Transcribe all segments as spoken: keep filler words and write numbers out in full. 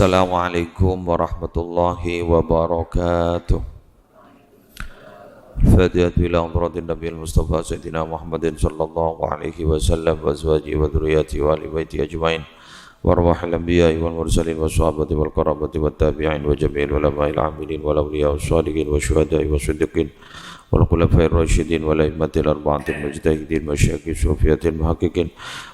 Assalamualaikum warahmatullahi wabarakatuh. Al-Fatihah ila hadratin Nabi Mustafa Sayyidina Muhammadin sallallahu alaihi wasallam wa azwajihi wa dzurriyyatihi wa ahli baitihi ajmain. Wa arwahil anbiya'i wal mursalin was sahabati wal qarabati wat tabi'in wa jami'il ulama'il amilin wal awliya was shalihin wa syuhada'i was siddiqin wal khulafair rasyidin wal a'immatil arba'atil mujtahidin wa syaikhis sufiyatil muhaqqiqin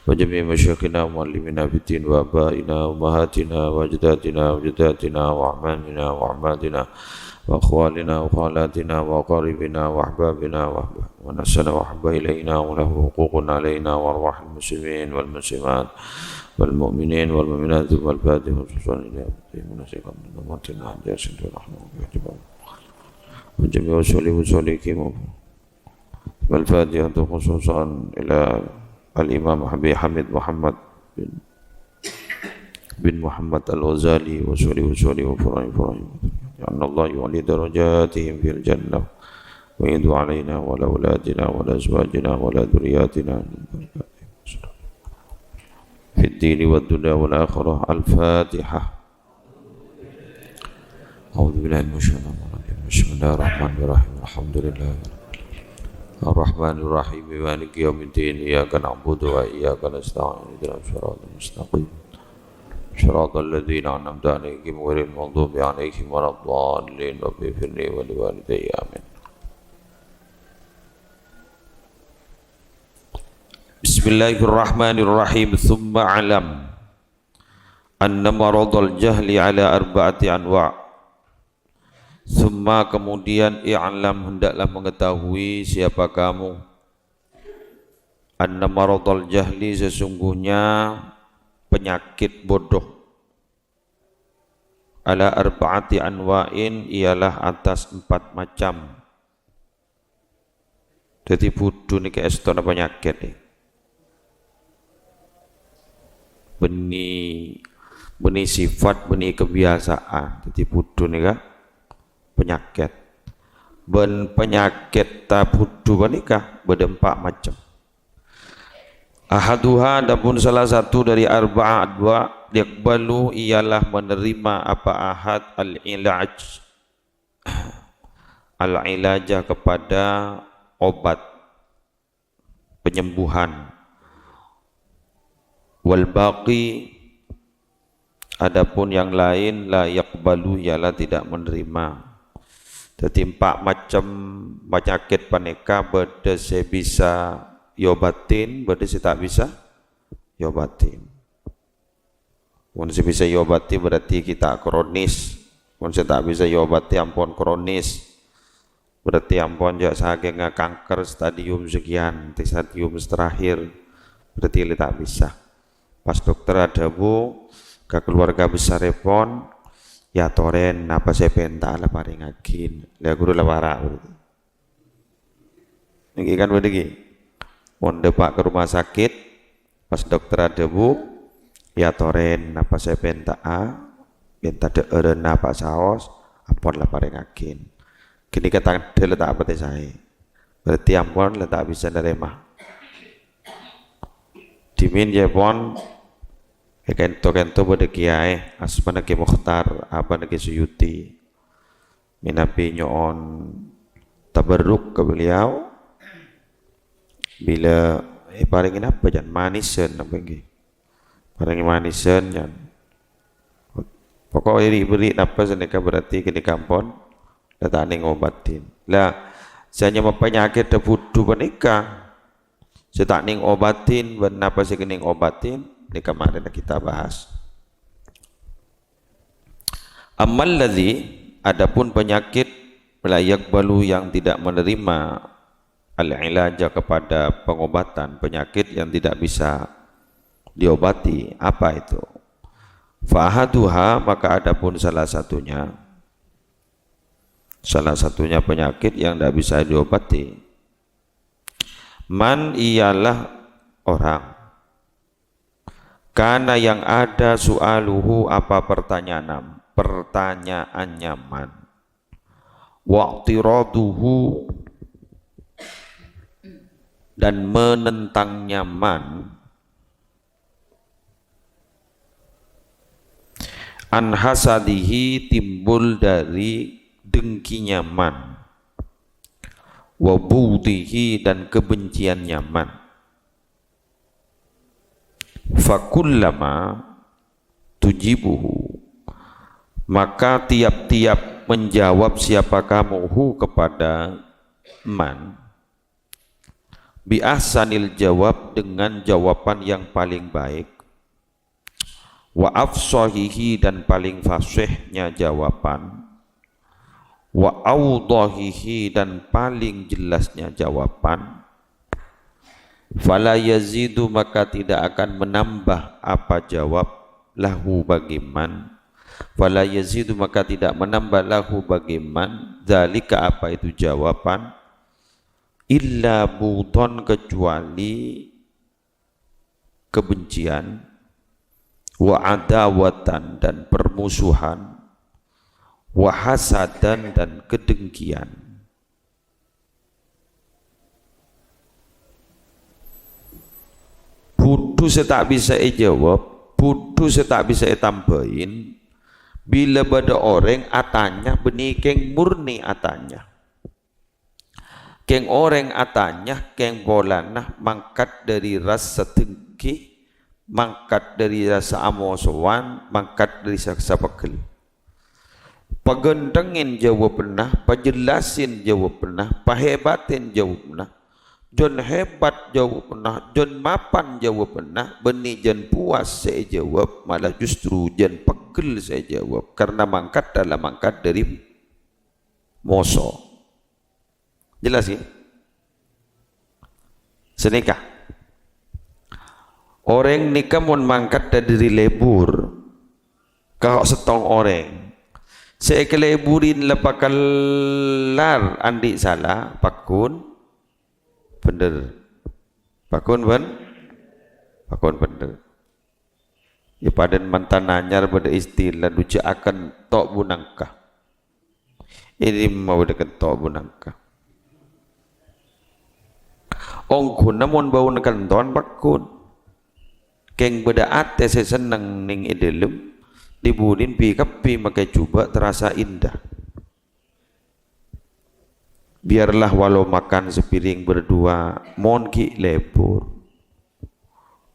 wa jami'i masyayikhina wa muallimina fid din wa abaina wa ummahatina wa ajdatina wa jaddatina wa ammamina wa ammatina wa akhwalina wa khalatina wa aqaribina wa ahbabina wa ahba-, wa nasana wa ahba ilaina wa lahu huququn alaina wa arwahil muslimin wal muslimat wal mu'minin wal mu'minat wal fatihah khususan ila munasikan wa jami'i usuli usuli kimu. Wal Fatihah khususan ila Al-Imam Habib Hamid Muhammad bin, bin Muhammad Al-Ghazali wa suli wa suli wa furai furai. Ya Allah, yu'li darajatihim fil jannah wa yadhu alaina wa ala auladina wa ala azwajina wa ala dzurriyyatina. Fid dini wad dunya wal akhirah. Al-Fatihah. أعوذ بالله من الشيطان الرجيم. بسم الله الرحمن الرحيم. الحمد لله رب العالمين. الرحمن الرحيم. مالك يوم الدين. إياك نعبد وإياك نستعين. اهدنا الصراط المستقيم. صراط الذين أنعمت عليهم غير المغضوب عليهم ولا الضالين. رب اغفر لي ولوالدي. آمين. بسم الله الرحمن الرحيم. ثم اعلم أنَّ maradhal jahli 'ala arba'ati anwa'. Tsumma, kemudian, i'lam, hendaklah mengetahui, siapa kamu, anna maradhal jahli, sesungguhnya penyakit bodoh, 'ala arba'ati anwa'in, ialah atas empat macam. Dhâddhi, budhu nèka èstona panyakèt, è. Bânnè, bânnè sifat, bânnè kabiyasaan. Dhâddhi, budhu nèka panyakèt. Bân panyakèt budhu panèka bâdâ empa' macem. Ahaduha, adapun salah satu dari arba'a anwa', yaqbalu, ialah menerima apa ahad al-ilaj. Al-ilaja, kepada obat, penyembuhan. Wal baqi, adapun yang lain, la yaqbalu, ialah tidak menerima. Dhâddhi, empa' macem panyakèt panèka bâdâ sè bisa èobatin, bâdâ sè ta' bisa èobatin. Mon sè bisa èobati berarti ghi' ta' kronis. Mon sè ta' bisa èobati ampon kronis. Berarti ampon jâ' sakèngnga kanker stadium sekian, stadium terakhir. Berarti la ta' bisa. Pas dokter adhâbu ka keluarga besarèpon, "Èyatorè napa sè èpènta'a la èparèngaghi." La ghuru la para' berarti. Nèka kan bâdâ ghi. Mon dâpa' ka rumah sakit, pas dokter adhâbu, "Èyatorè napa sè èpènta'a, pènta dhâ'ârân napa saos, ampon la èparèngaghi." Ghânèka tandhâ la ta' patè saè. Berarti ampon la ta' bisa narèma. Dhimèn jâ pon, è kento-kento bâdâ kiyaè, asmana Kè Mukhtar, abana Kè Suyuti. Mènabi nyo'on tabarruk ka beliau, bilâ èparèngè napa, jân? Manèsan napa, èngghi? Parèngè manèsan, jân. Pokok ri-, bâri' napa sanèka berarti ghânèka ampon la ta' nèng obatin. La, sè nyama panyakèt budhu panèka, sè ta' nèng obatin, bân napa sè kènèng obatin, nèka marèna kita bahas. Ammal ladzi, adapun penyakit, la yaqbalu, yang tidak menerima, al-ilaja, kepada pengobatan penyakit yang tidak bisa diobati, apa itu? Fa ahaduha, maka adapun salah satunya, salah satunya penyakit yang tidak bisa diobati. Man, ialah orang. Kana, yang ada, su'aluhu, apa pertanyaan, pertanyaannya man. Wa'tiraduhu, dan menentangnya man. An hasadihi, timbul dari dengkinya man. Wa bughdhihi, dan kebenciannya man. Fakullama tujibuhu, maka tiap-tiap menjawab siapa kamu hu kepada man, bi ahsanil jawab, dengan jawaban yang paling baik, wa afshahihi, dan paling fasihnya jawaban, wa awdahihi, dan paling jelasnya jawaban, fala yazidu, maka tidak akan menambah apa jawab, lahu, bagi man, fala yazidu, maka tidak menambah, lahu, bagi man, dzalika, apa itu jawaban, illa bughdhan, kecuali kebencian, wa adawatan, dan permusuhan, wa hasadan, dan kedengkian. Budhu sè ta' bisa èjâwâb, budhu sè ta' bisa ètambâi, bilâ bâdâ orèng atanya bânnè kèng murni atanya. Kèng orèng atanya, kèng polana mangkat dâri rassa dengki, mangkat dâri rassa amosowan, mangkat dâri rassa pegghel. Paghântengngè jâwâbbhâ, pajellasin jâwâbbhâ, pahèbatè jâwâbbhâ. Jhân hebat jâwâbbhâ, jhân mapan jâwâbbhâ, bânnè jhân puas sè èjâwâb, malah justru jhân pegghel sè èjâwâb, karna mangkat dâlâ mangkat dâri moso. Jelas, ghi? Sanèka. Orèng nèka mon mangkat dâri lebur, ka settong orèng. Sè èkaleburi la pakellar andi' sala, pagghun bhender. Pagghun bhân-, pagghun bhender. Yâ, padâna mantan anyar bâdâ istilah, dujâ'â kento' bu nangka. Ini mau bâdâ kento' bu nangka. Ongghuna mon bâuna kento'an pagghun. Kèng bâdâ atè sè senneng nèng è dâlem, dhi-budhina bi-, kabbhi makè jhubâ' terasa indah. Biarlah walau makan sepiring berdua, mon ghi' lebur.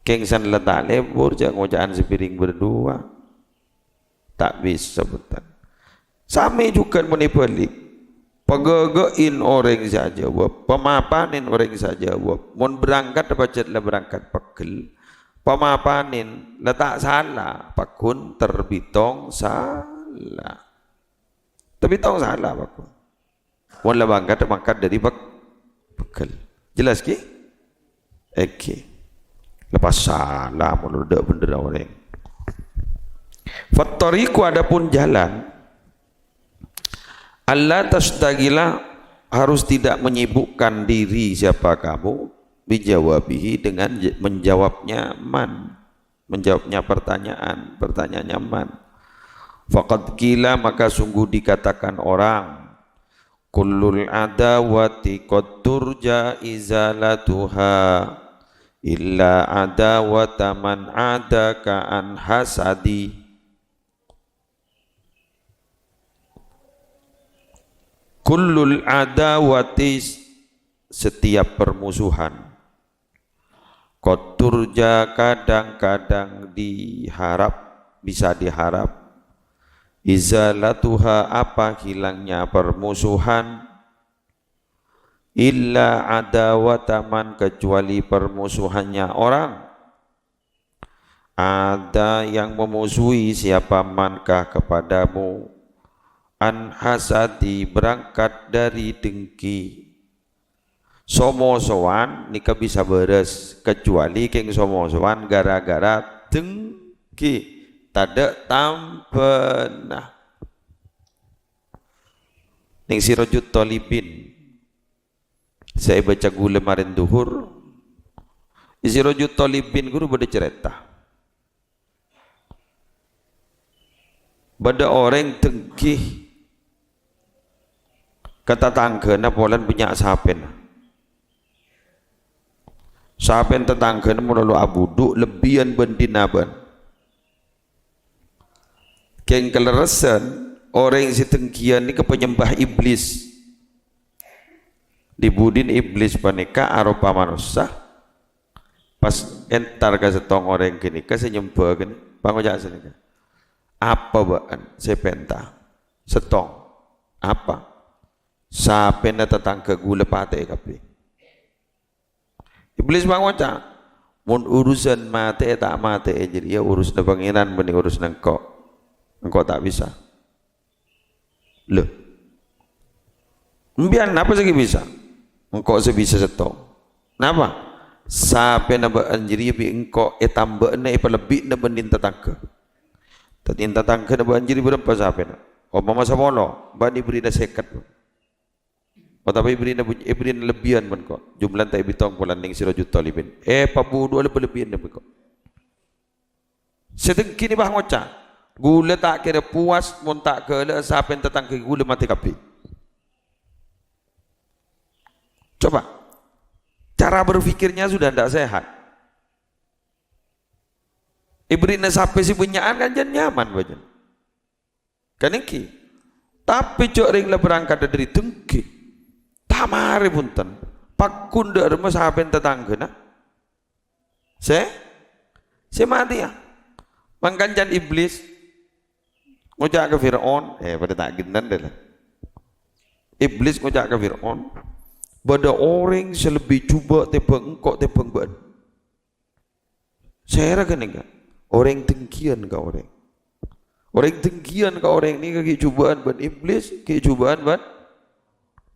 Kèng san la ta' lebur, jhâ' ngoca'an sepiring berdua. Ta' bisa, bhunten. Samè jhughân mon èbâli'. Paghâghâ'in orèng sè ajâwâb, pamapanin orèng sè ajâwâb. Mon berangkat, pajhât la berangkat pegghel. Pamapanin la ta' sala, pagghun terbitong sala. Terbitong sala, pagghun. Mon la mangkat, mangkat dâri peg-, pegghel. Jelas, ghi? Èngghi. Lepas sala, mon dâ' bhender orèng. Fattariqu, adapun jalan, alla tasytaghila, harus tidak menyibukkan diri siapa kamu, bijawabihi, dengan j-, menjawabnya man. Menjawabnya pertanyaan, pertanyaannya man. Faqad qila, maka sungguh dikatakan orang, kullul adawati qad turja izalatuha, illa adawata man adaka an hasadi. Kullul adawati, setiap permusuhan. Qad turja, kadang-kadang diharap, bisa diharap. Izalatuha, apa hilangnya permusuhan. Illa adawata man, kecuali permusuhannya orang. Ada yang memusuhi siapa mankah kepadamu. An hasadi, berangkat dari dengki. So-mosowan nèka bisa bârâs, kecuali kèng so-mosowan gara-gara dengki, tadâ' tambâna. Nèng Sirajut Thalibin, sè èbâca ghulâ marèn dhuhur, è Sirajut Thalibin ghuru bâdâ carèta. Bâdâ orèng dengki ka tatangghâna polana bânnya' sapèna. Sapèna tatangghâna malolo abudhu', lebbiyân bân dinabân. Kèng kalerressan, orèng sè dengkiyan nèka panyembah iblis. Dhi-budhina iblis panèka aropa manossa, pas entar ka sèttong orèng ghânèka sè nyembâ ghânè, pangoca' sanèka, "Apa bâ'na sè èpènta, sèttong? Apa?" "Sapèna tatangghâ ghulâ patè'è kabbhi." Iblis pangoca', "Mon urusan matè'è ta' matè'è jârèya urusanna Pangèran bânnè urusanna engko'. Engko' ta' bisa." "Lho, empèyan napa sè ghi' bisa?" "Engko' sè bisa sèttong." "Napa?" "Sapèna bâ'na jârèya bi' engko' ètambâ'âna èpalebbi'na bânnè tatangghâ." "Dâddhi tatangghâna bâ'na jârèya bârâmpa sapèna?" "Ompama sapolo, bâ'na èbherri'na sèket." "Otabâ èbherri'na bu-, èbherri'na lebbiyân bân ko', jumlana ta' èbitong polana neng sèra juta lebbi. Èpabudhuwâ lebbi-lebbiyânna bân ko'." Sè dengki nèka pangoca', "Ghulâ ta' kèra puas mon ta' ghâlâ'â sapèna tatangghâ ghulâ matè kabbhi." Coba, cara berpikirnya sudah ndak sehat. Èbherri'na sapè sè bânnya'an kan jhân nyaman, bâjâ. Kan èngghi. Tapè jhâ' rèng la berangkat dâri dengki. Ta' marè bhunten. Pagghun dâ' remma sapèna tatangghâna sè, sè matèya. Mangkana can Iblis ngoca' ka Fir'aun, eh, padâ ta' ghenna' dâ' la. Iblis ngoca' ka Fir'aun, "Bâdâ orèng sè lebbi jhubâ' tèmbhâng engko' tèmbhâng bâ'na." Sèra ghânèka, orèng dengkiyan ka orèng. Orèng dengkiyan ka orèng nèka ghi' jhubâ'ân bân Iblis, ghi' jhubâ'ân bân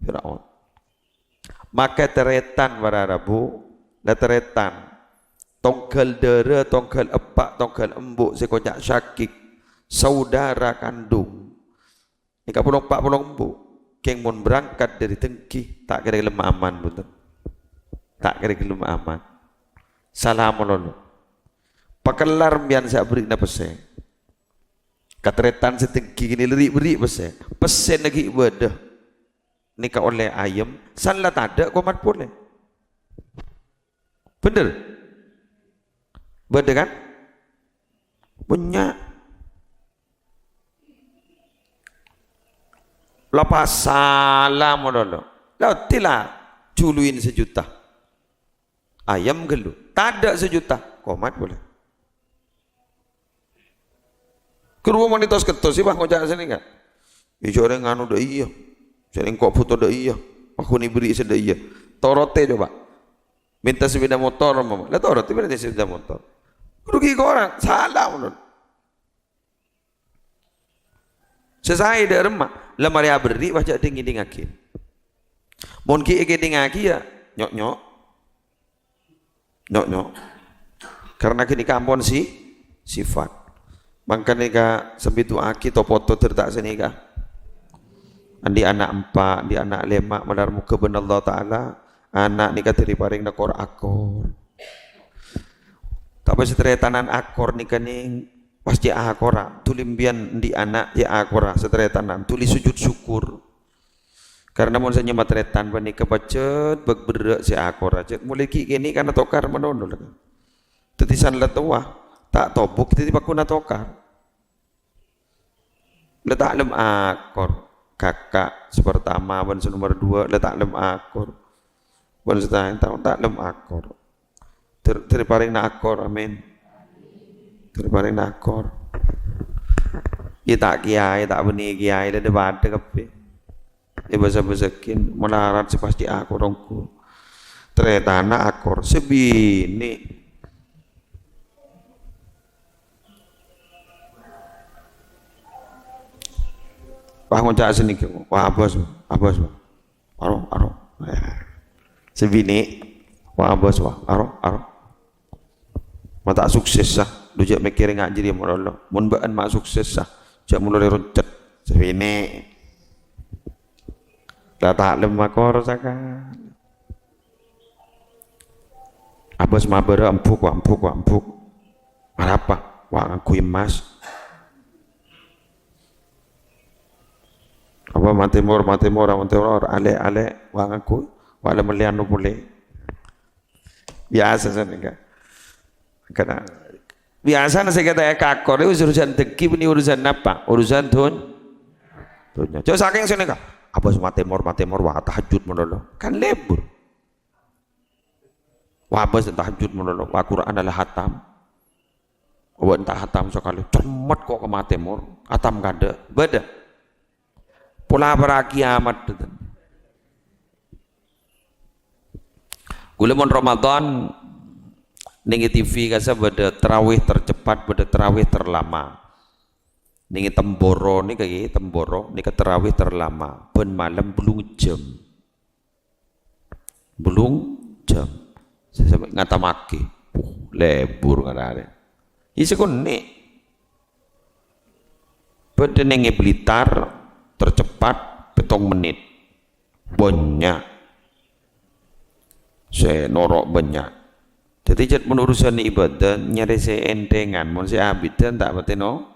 Fir'aun. Makè tarètan para rabu, la tarètan. Tongghâl dârâ, tongghâl eppa', tongghâl embu' sè èkoca' syakik, saudara kandung. Nèka polo eppa' polo embu'. Kèng mon berangkat dâri dengki, ta' kèra ghellem aman, bhunten. Ta' kèra ghellem aman. Sala malolo. Pakellar empèyan sè aberri'na pèssè. Ka tarètan sè dengki ghânèka ri'-berri' pèssè. Pèssèna ghi' bâdâ. Nèka ollè ayam, san la tadâ' komat polè. Bhender? Bâdâ kan? Bânnya'. La pasala malolo. La ottè la juluwin sajuta. Ayam ghâllu. Tadâ' sajuta. Komat polè. Kèrowa manitos kettos sih, wah, ngoca' sènèka. Iyâ, jhâ' orèng nganu dâ' iyâ. Jhâ' engko' bhuto dâ' iyâ. Aku nèberri' sè dâ' iyâ. Torotè coba. Minta sepeda motor, mama. La torotè minta sepeda motor. Rugi korang. Sala malolo. Sè saè dâ' remma, la marè aberri' wah jhâ' ding-ngèdingngaghi. Mon ghi' èkèdingngaghi ya, nyo'-nyo'. Nyo'-nyo'. Karna ghânèka ampon si-, sifat. Mangkana ka sambi du'aaghi to-poto dâr ta' sanèka. Andi' ana' empa', andi' ana' lèma', malar moghâ bân Allah Ta'ala, ana' nèka dâri parèng nèkor akor. Tapè sè tarètanan akor nèka nèng, pas cè' akorra, dhuli empèyan andi' ana' cè' akorra, sè tarètanan, dhuli sujud syukur. Karna mon sè nyama tarètan panèka pajhât bâk berrâ' sè akorra, cè' molaè ghi' kènè' kana tokar manono, lho. Dâddhi san la towa, ta' tobuk dâddhi pagghun atokar. La ta' lem akor, kaka' sè pertama bân sè nomer dua, la ta' lem akor. Bân sè ta-, ta-, ta' lem akor. Ter-, ter parèngna akor, amin. Ter parèngna akor. Iyâ ta' kèyaè, ta' bânnè kèyaè, la dâ-padâ kabbhi. È bâsa-bâsaghin, malarat sè pas cè' akor ongghu. Tarètanna akor, sè binè'. Wah, ngoca' sènèka, wah, abâs, abâs, wah. Aro, aro. Sè binè', wah, abâs, wah. Aro, aro. Ma' ta' sukses, sa. Dhu jhâ' mèkkèrè nga' jârèya malolo. Mon bâ'ân ma' sukses, sa. Jhâ' malolo roncet. Sè binè'. La ta' lem akor sakalè. Abâs mabârâ, embhuk, wah, embhuk, wah, embhuk. Arapa? Wah, ngangghuy emmas. Apa, ma' tèmor, ma' tèmor, ma' tèmor, alè', alè', wah, ngangghuy, wah, la mellè anu polè. Biyasa sanèka. Karna Biyasana sè kèta' èkakor, urusan dengki bânnè urusan napa? Urusan dun-, dunnya. Jhâ' sakèng sè nèka, abâs matè mor, matè mor, wah, tahajjud malolo. Kan lebur. Wah, abâs tahajjud malolo, wah, Qur'an la hatam. Wah, ta' hatam sakalè, cemmet kok ka matè mor, hatam kadâ'. Bâdâ. Pola para kiamat. Ghulâ mon Ramadan, nèng T V kassa' bâdâ tarawih tercepat, bâdâ tarawih terlama. Nèng Temboro nèka, ngghi, Temboro nèka tarawih terlama, bân malem bâllung jam. Bâllung jam. Sè sampè' ngatammaghi. Puh, lebur ngarè. Iyâ, sakonè'. Bâdâ nèng è Blitar, tercepat pèttong mennit. Bânnya'. Sè noro' bânnya'. Dhâddhi, cè' mon urusan ibadah, nyarè sè ènthèngan. Mon sè abidhân ta' patè no-,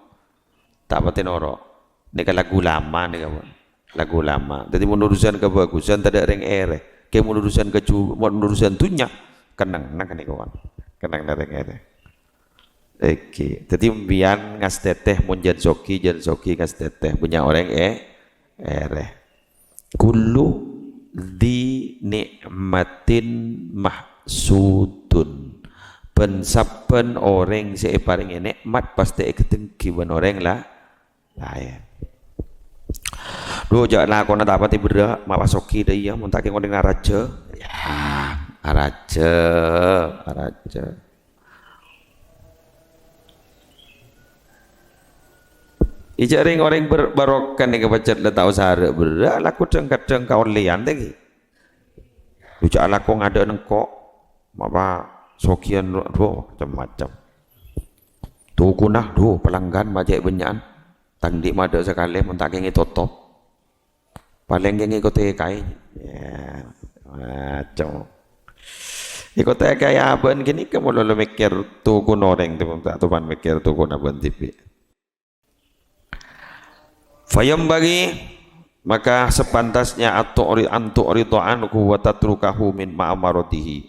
ta' patè noro'. Nèka lagu lama nèka, Pak. Lagu lama. Dhâddhi, mon urusan kabhâghusân, tadâ' rèng èrè. Kè mon urusan kaju-, mon urusan dunnya, kennengnga nèka, Pak. Kennengnga rèng èrè. Èngghi. Dhâddhi, sampèyan ngastètè, mon jân soghi, jân soghi ngastètè. Bânnya' orèng è-, èrè. Kullu dzi ni'matin mahsudun. Bân sabbhân orèng sè èparèngè nè'mat pastè èghâdhângghi bân orèng la-, laèn. Dhu, jhâ' lakona ta' patè berrâ', ma' pas soghi dâ' iyâ, mon ta' kèng orèng narajâ. Yâ, narajâ, narajâ. Ijâ' rèng-orèng ber-, barokah nèka pajhât la ta' osa rè'-berrâ', lako dhâng-kadhâng kaollèyan tèngghi. Dhu jhâ' alako ngadâ' nengko', mapa soghiyân, dhu, macem-macem. Tokona, dhu, pelanggan ma' cè' bânnya'an. Tang andi' madâ' sakalè, mon ta' kèng ètotop. Palèng kèng èkotèkaè. Yâ, macem. Èkotèkaè abâ'na ghânèka malolo mèkkèr tokona orèng, ta' topan mèkkèr tokona bâ'na dhibi'. Fayambaghi, maka sepantasnya atu'ri-, antu'rida anhu wa tatrukahu min ma'amaratihi.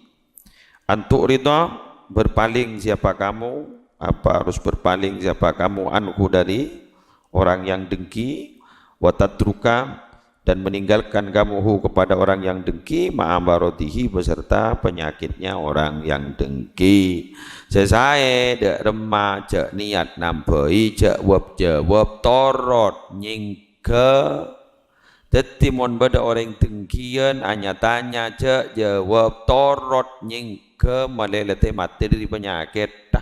Antu'rida, berpaling siapa kamu, apa harus berpaling siapa kamu, anhu, dari orang yang dengki, wa tatruka, dan meninggalkan kamu hu kepada orang yang dengki, ma'amaradihi beserta penyakitnya orang yang dengki. Sè saè, dâ' remma, jhâ' niat nambâi, jhâ' wâp-jâwâp, torot, nyèngghâ. Dhâddhi, mon bâdâ orèng dengkiyân, anya-tanya, jhâ' jâwâb, torot, nyèngghâ, malè la tè-, matè dâri panyakèt.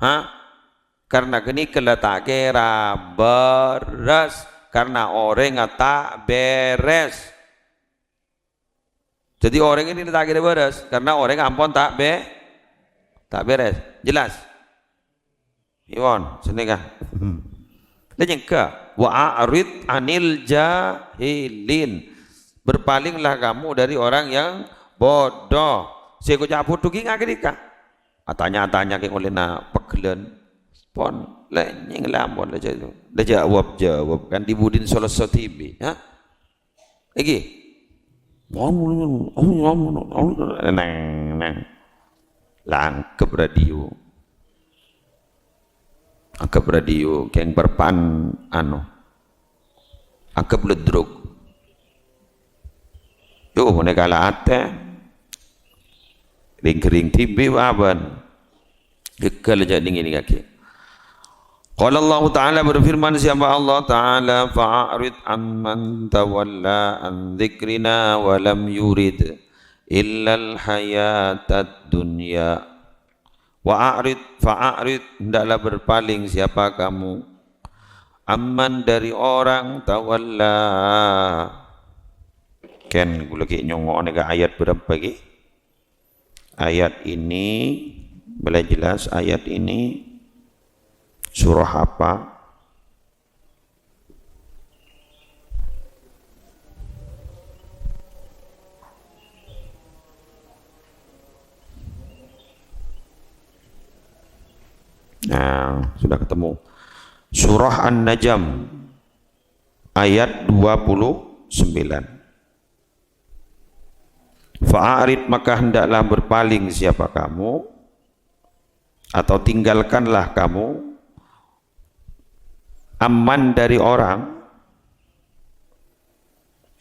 Ha? Karna ghânèka la ta' kèra bârâs, karna orèngnga ta' bèrès. Dhâddhi orèng ini ta' kèra bârâs, karna orèng ampon ta' bè-, ta' bèrès. Jelas? Iwon, sanèka. Hmm. La nyèngghâ, "Wa a'rid 'anil jahilin." Berpalinglah kamu dari orang yang bodoh. Sè èkoca' bodoh ghi' ngaghâdhika. Atanya-tanya kè ollèna pegghellân. Pon, lè nyèng lampon, lè jâ-, lè jâwâb-jâwâb kan dhi-budhina solosso dhibi', ha? Iki. Neng, neng. La anggep radio. Anggep radio, kèng perpan, anu. Anggep ledruk. Yo, panèka la atè. Ring-ring dhibi' bâbân. Gheghâl jhâ' ngèngèngaghi. Qala Allahu Ta'ala, berfirman siapa Allah Ta'ala, "Fa'arid amman tawalla an dzikrina wa lam yurid illal hayatad dunya." Wa a'rid, fa'arid, hendaklah berpaling siapa kamu. Amman dari orang tawalla. Kèng, ghulâ ghi' nyongngo'na ka ayat berapa ghi? Ayat ini, boleh jelas ayat ini surah apa? Nah, sudah ketemu. Surah An-Najm ayat dua puluh sembilan. Fa'arid, maka hendaklah berpaling siapa kamu, atau tinggalkanlah kamu, amman dari orang,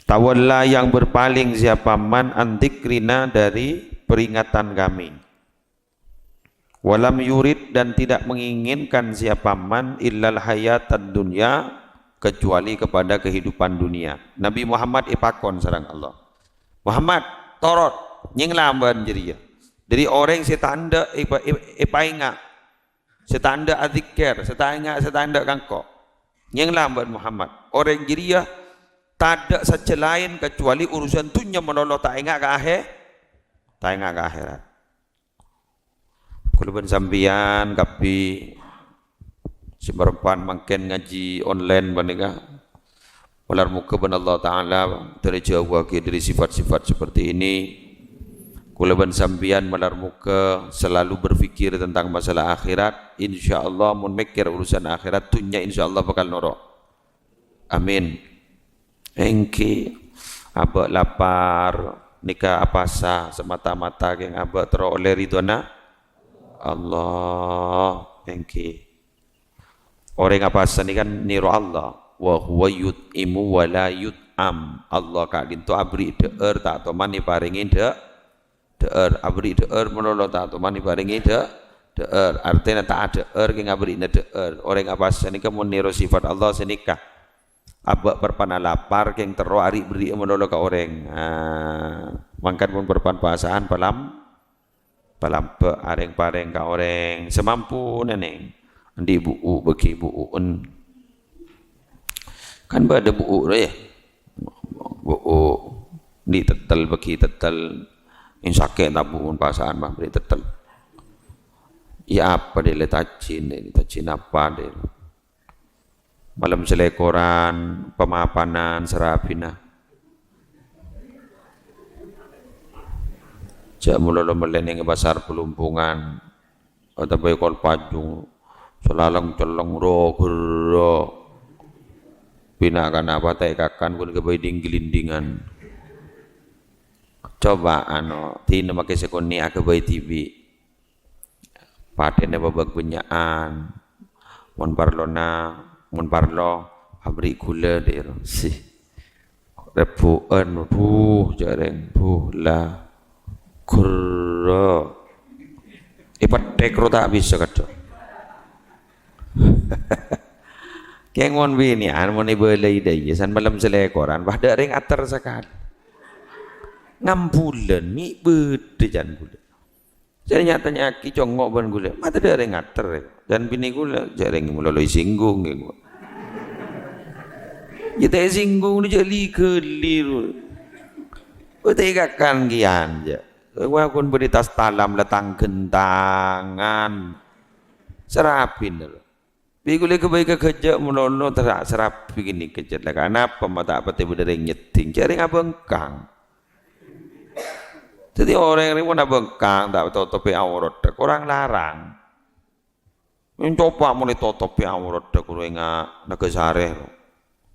tawalla yang berpaling siapa man an dzikrina dari peringatan kami. Walam yurid dan tidak menginginkan siapa man illal hayatad dunya kecuali kepada kehidupan dunia. Nabi Muhammad epakon sareng Allah. "Muhammad, torot, nyèngla bân jârèya. Dâri orèng sè ta' endâ' èpa-, èp-, èpaènga', sè ta' endâ' adzikkèr, sè ta' enga', sè ta' endâ' ka engko'. Nyèngla bân Muhammad. Orèng jârèya tadâ' sajjhâ laèn kecuali urusan dhunnya malolo ta' enga' ka ahè-, ta' enga' ka akhèrat." Kaulâ bân sampèyan kabbhi sè marapan mangkèn ngajhi online panèka, malar moghâ bân Allah Ta'ala terjauhaghi dâri sifat-sifat seperti ini. Kaulâ bân sampèyan malar moghâ selalu berpikir tentang masalah akhirat. Insyaallah, mon mèkkèr urusan akhirat, dhunnya insyaallah bhâkal noro'. Amin. Èngghi, abâ' lapar nèka apasa semata-mata kèng abâ' terro ollè ridhona Allah. Èngghi. Orèng apasa nèka kan nèro Allah. "Wa huwa yut'imu wa la yut'am." Allah ka'dinto aberri' dhâ'âr, ta' toman èparèngè dhâ-, dhâ'âr, aberri' dhâ'âr malolo, ta' toman èparèngè dhâ-, dhâ'âr. Artèna ta' adhâ'âr kèng aberri'na dhâ'âr. Orèng apasa nèka mon nèro sifat Allah sè nèka. Abâ' parpana lapar kèng terro ari'-berri'â malolo ka orèng. Ah, mangkana mon parpan pasa'an palam-, palambâ' arèng-parèng ka orèng samampuna, nèng. Andi' bu'u', bâgi bu'u'en. Kan bâdâ bu'u' rè, yâ. Bu'u'. Andi' tèttèl, bâgi tèttèl. Èng sakè' tabu' mon pasa'an mah bâri' tèttèl. Yâ apa, Dè', lè tajin, Dè', tajin apa, Dè'? Malem salèkoran, pamapanan, sarabina. Jhâ' malolo mellè nèng pasar Pelumpungan. Otabâ è Kol Pajung, salalèng-cellèng ro-ghârro. Pina' kana' patè kakan ghun ghâbây ding-ghlindingan. Coba, ano, dinna makè sakonè' aghâbây dhibi'. Patèna bâbâk bânnya'an. Mon parlona, mon parlo, aberri' ghulâ, dhi', ro. Sih. Rebbhu'ân, buh, jhârèng, buh, la, ghârro. Èpèthèk ro ta' bisa kadhâng. Kèng mon binè'an, mon èbâlâi dâ' iyâ, san malem salèkoran, wah, dâ' rèng ater sakalè. Ngambulân, mè' bâdâ can ghulâ. Sè nya-tanya'aghi congngo' bân ghulâ, ma' tadâ' rèng ngater, yâ. Can binè ghulâ, jhâ' rèng malolo èsinggung, yâ, ghu. Jhâ' ta' èsinggung, jhâ' li-ghâli, ro. Bhâtè kakan kèyan, jhâ'. Wah, ghun bâdâ tas talam la tang-ghântangan. Sarabina, ro. Bi' ghulâ ghâbây ka ghâjâ' malolo, tera-, sarabi ghânèka jhâ' la, kanapa ma' ta' patè bâdâ rèng nyeddhing? Jhâ' rèng abhângkang. Dhâddhi orèng rèng mon abhângkang, ta' totobhi aoratta, korang larang. Mon coba mon ètotobhi aoratta, korang ènga' Nagasari, ro.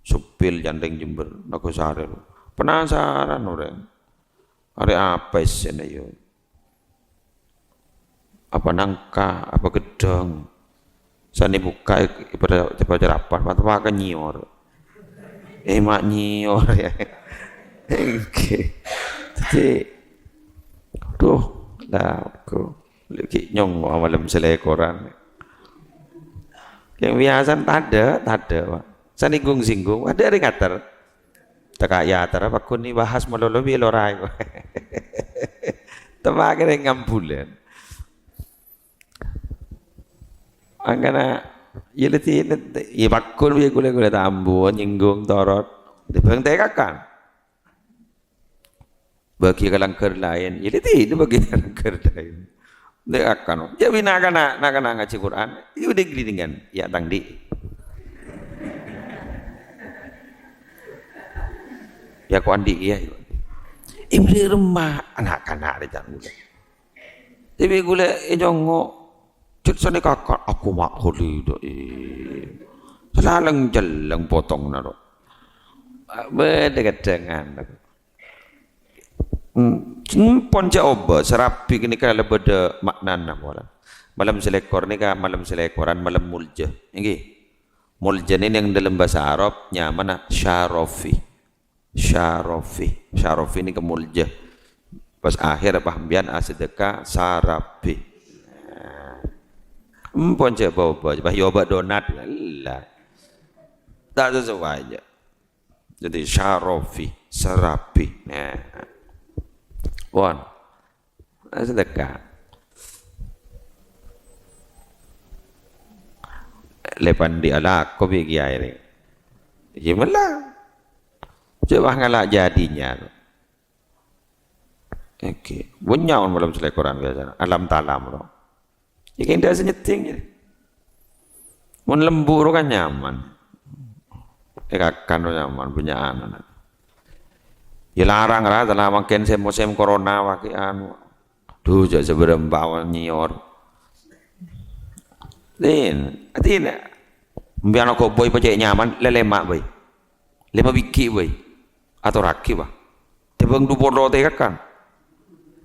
Sepil can rèng Jember, Nagasari, ro. Penasaran orèng. Arè apa èssèna, yâ? Apa nangka, apa ghedhâng? Sanè bukka' è, è pada, pada rapat, mata maka nyèyor. Eh, ma' nyèyor, yâ. Èngghi. Dhâddhi, duh, la, aku lagi nyongngo' malem salèkoran. Yang biasa tadâ', tadâ', Pak. Saninggung-singgung, adâ' rèng ngater. Teka' yâ, tara paggun èbahas malolo bi' lora. Temma kèra ngambulân. Angkana, yâ, lè ti-, yâ, paggun bi' ghulâ-ghulâ ta' ambu nyinggung torot. Dibâng tè kakan. Bâgi ka langghâr laèn. Yâ, lè ti-, bâgi ka langghâr laèn. Tè kakan. Jhâ' bi' na'-kana', na'-kana' ngajhi Qur'an. Yâ, udah gelingan. Yâ, tang di'. Yâ, ko' andi', yâ. Ibli remma, na'-kana' rè can ghulâ. Bi' ghulâ ènyongngo'. Cè' sanè kakan, aku ma' ghuli, dâ', eh. Salalèng-cellèng potongna, ro. Bâdâ ghâdhângan. Hmm, pon jhâ' obâ, sarabi ghânèka la bâdâ ma'nana pola. Malem salèkor nèka malem salèkoran, malem molja. Èngghi. Molja nèka neng dâlem bhâsa Arab nyamana syarofi. Syarofi. Syarofi nèka molja. Pas akhèr pas sampèyan asadhâka sarabi. Empon cè' bâ-obâ, pas èobâ donat. Ella. Ta' sesuai jâ. Jadi syarofi, sarabi. Nah. Pon. Sedekah. Lè pandhi alako bi' kiyaè rè. Iyâ mella. Coba ngala' jadinya. Oke. Bânnya' mon malem salèkoran biasana. Alam talam ro. Iki ndak sè nyèddhing, ya. Mon lembu' ro kan nyaman. Èkakan ro nyaman, bânnya'an. Ya larang ra, tella mangkèn sè mosèm corona wae anu. Duh, jâ' sabârâmpa nyèyor. Din, atina. Mbiyan koboi pacè' nyaman, lèlèma' bhâi. Lèma' bighi' bhâi. Atorraghi, Pak. Tèbâng du polo tèkakan.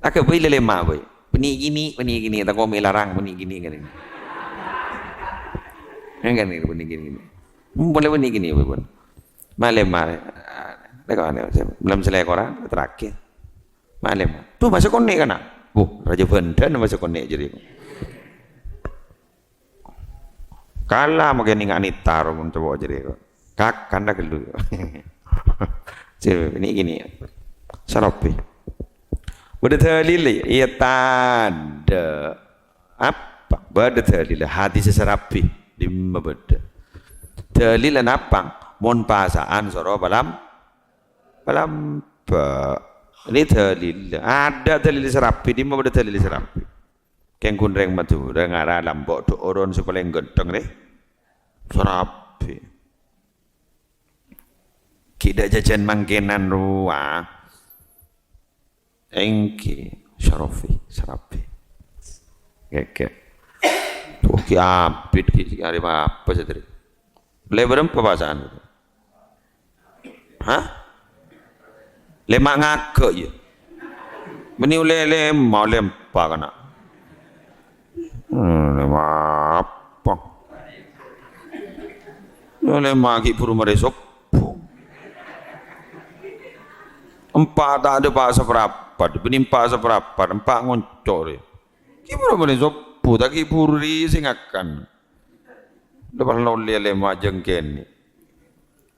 Aghâbây lèlèma' bhâi. Bânnè kènè', bânnè kènè', tako' mè' larang, bânnè kènè' kan ini. Kan ini, bânnè kènè'. Mpola bânnè kènè' bhâi pon. Malem, malem. Tèko anu, malem salèkoran, terakhir. Malem. Tuh, masuk konè' kana'. Wuh, rajâ bhândhân masuk konè' jârèya. Kala mangkèn nèngghâ nètar mon cowo' jârèya. Kakan dah ghâllu. Cè' nèka gini. Sarabi. Bâdâ dalil, iyâ tadâ'. Apa? Bâdâ dalil. Hadis sarabi. Dimma bâdâ? Dalil napa? Mon pasa'an soro palam-, palamba'. Ini dalil. Ada dalil sarabi. Dimma bâdâ dalil sarabi? Kèng ghun rèng Madhurâ ngara lambo' dhu' oron sè palèng ghântheng rè. Sarabi. Ghi' dâ' jhâjhân mangkènan rowa. Èngghi, sarabi, sarabi. Ghi', ghi'. Tuh, ghi' abit, ghi' arè apa sè tadi? Lè bârâmpa pasa'an? Hah? Lèma' ngaghâ', yâ? Bânnè ollè lèma', ollè empa' kana'. Hmm, lèma' apa? Yâ, lèma' ghi' bhuru marè sobbhu. Empa' ta' adâ' pa' saparapat, bânnè empa' saparapat, empa' ngonco' rè. Ghi' bhuru marè sobbhu, ta' ghi' bhuru rè sè ngakan. Dâpa' lollè lèma' jhâng kènè'.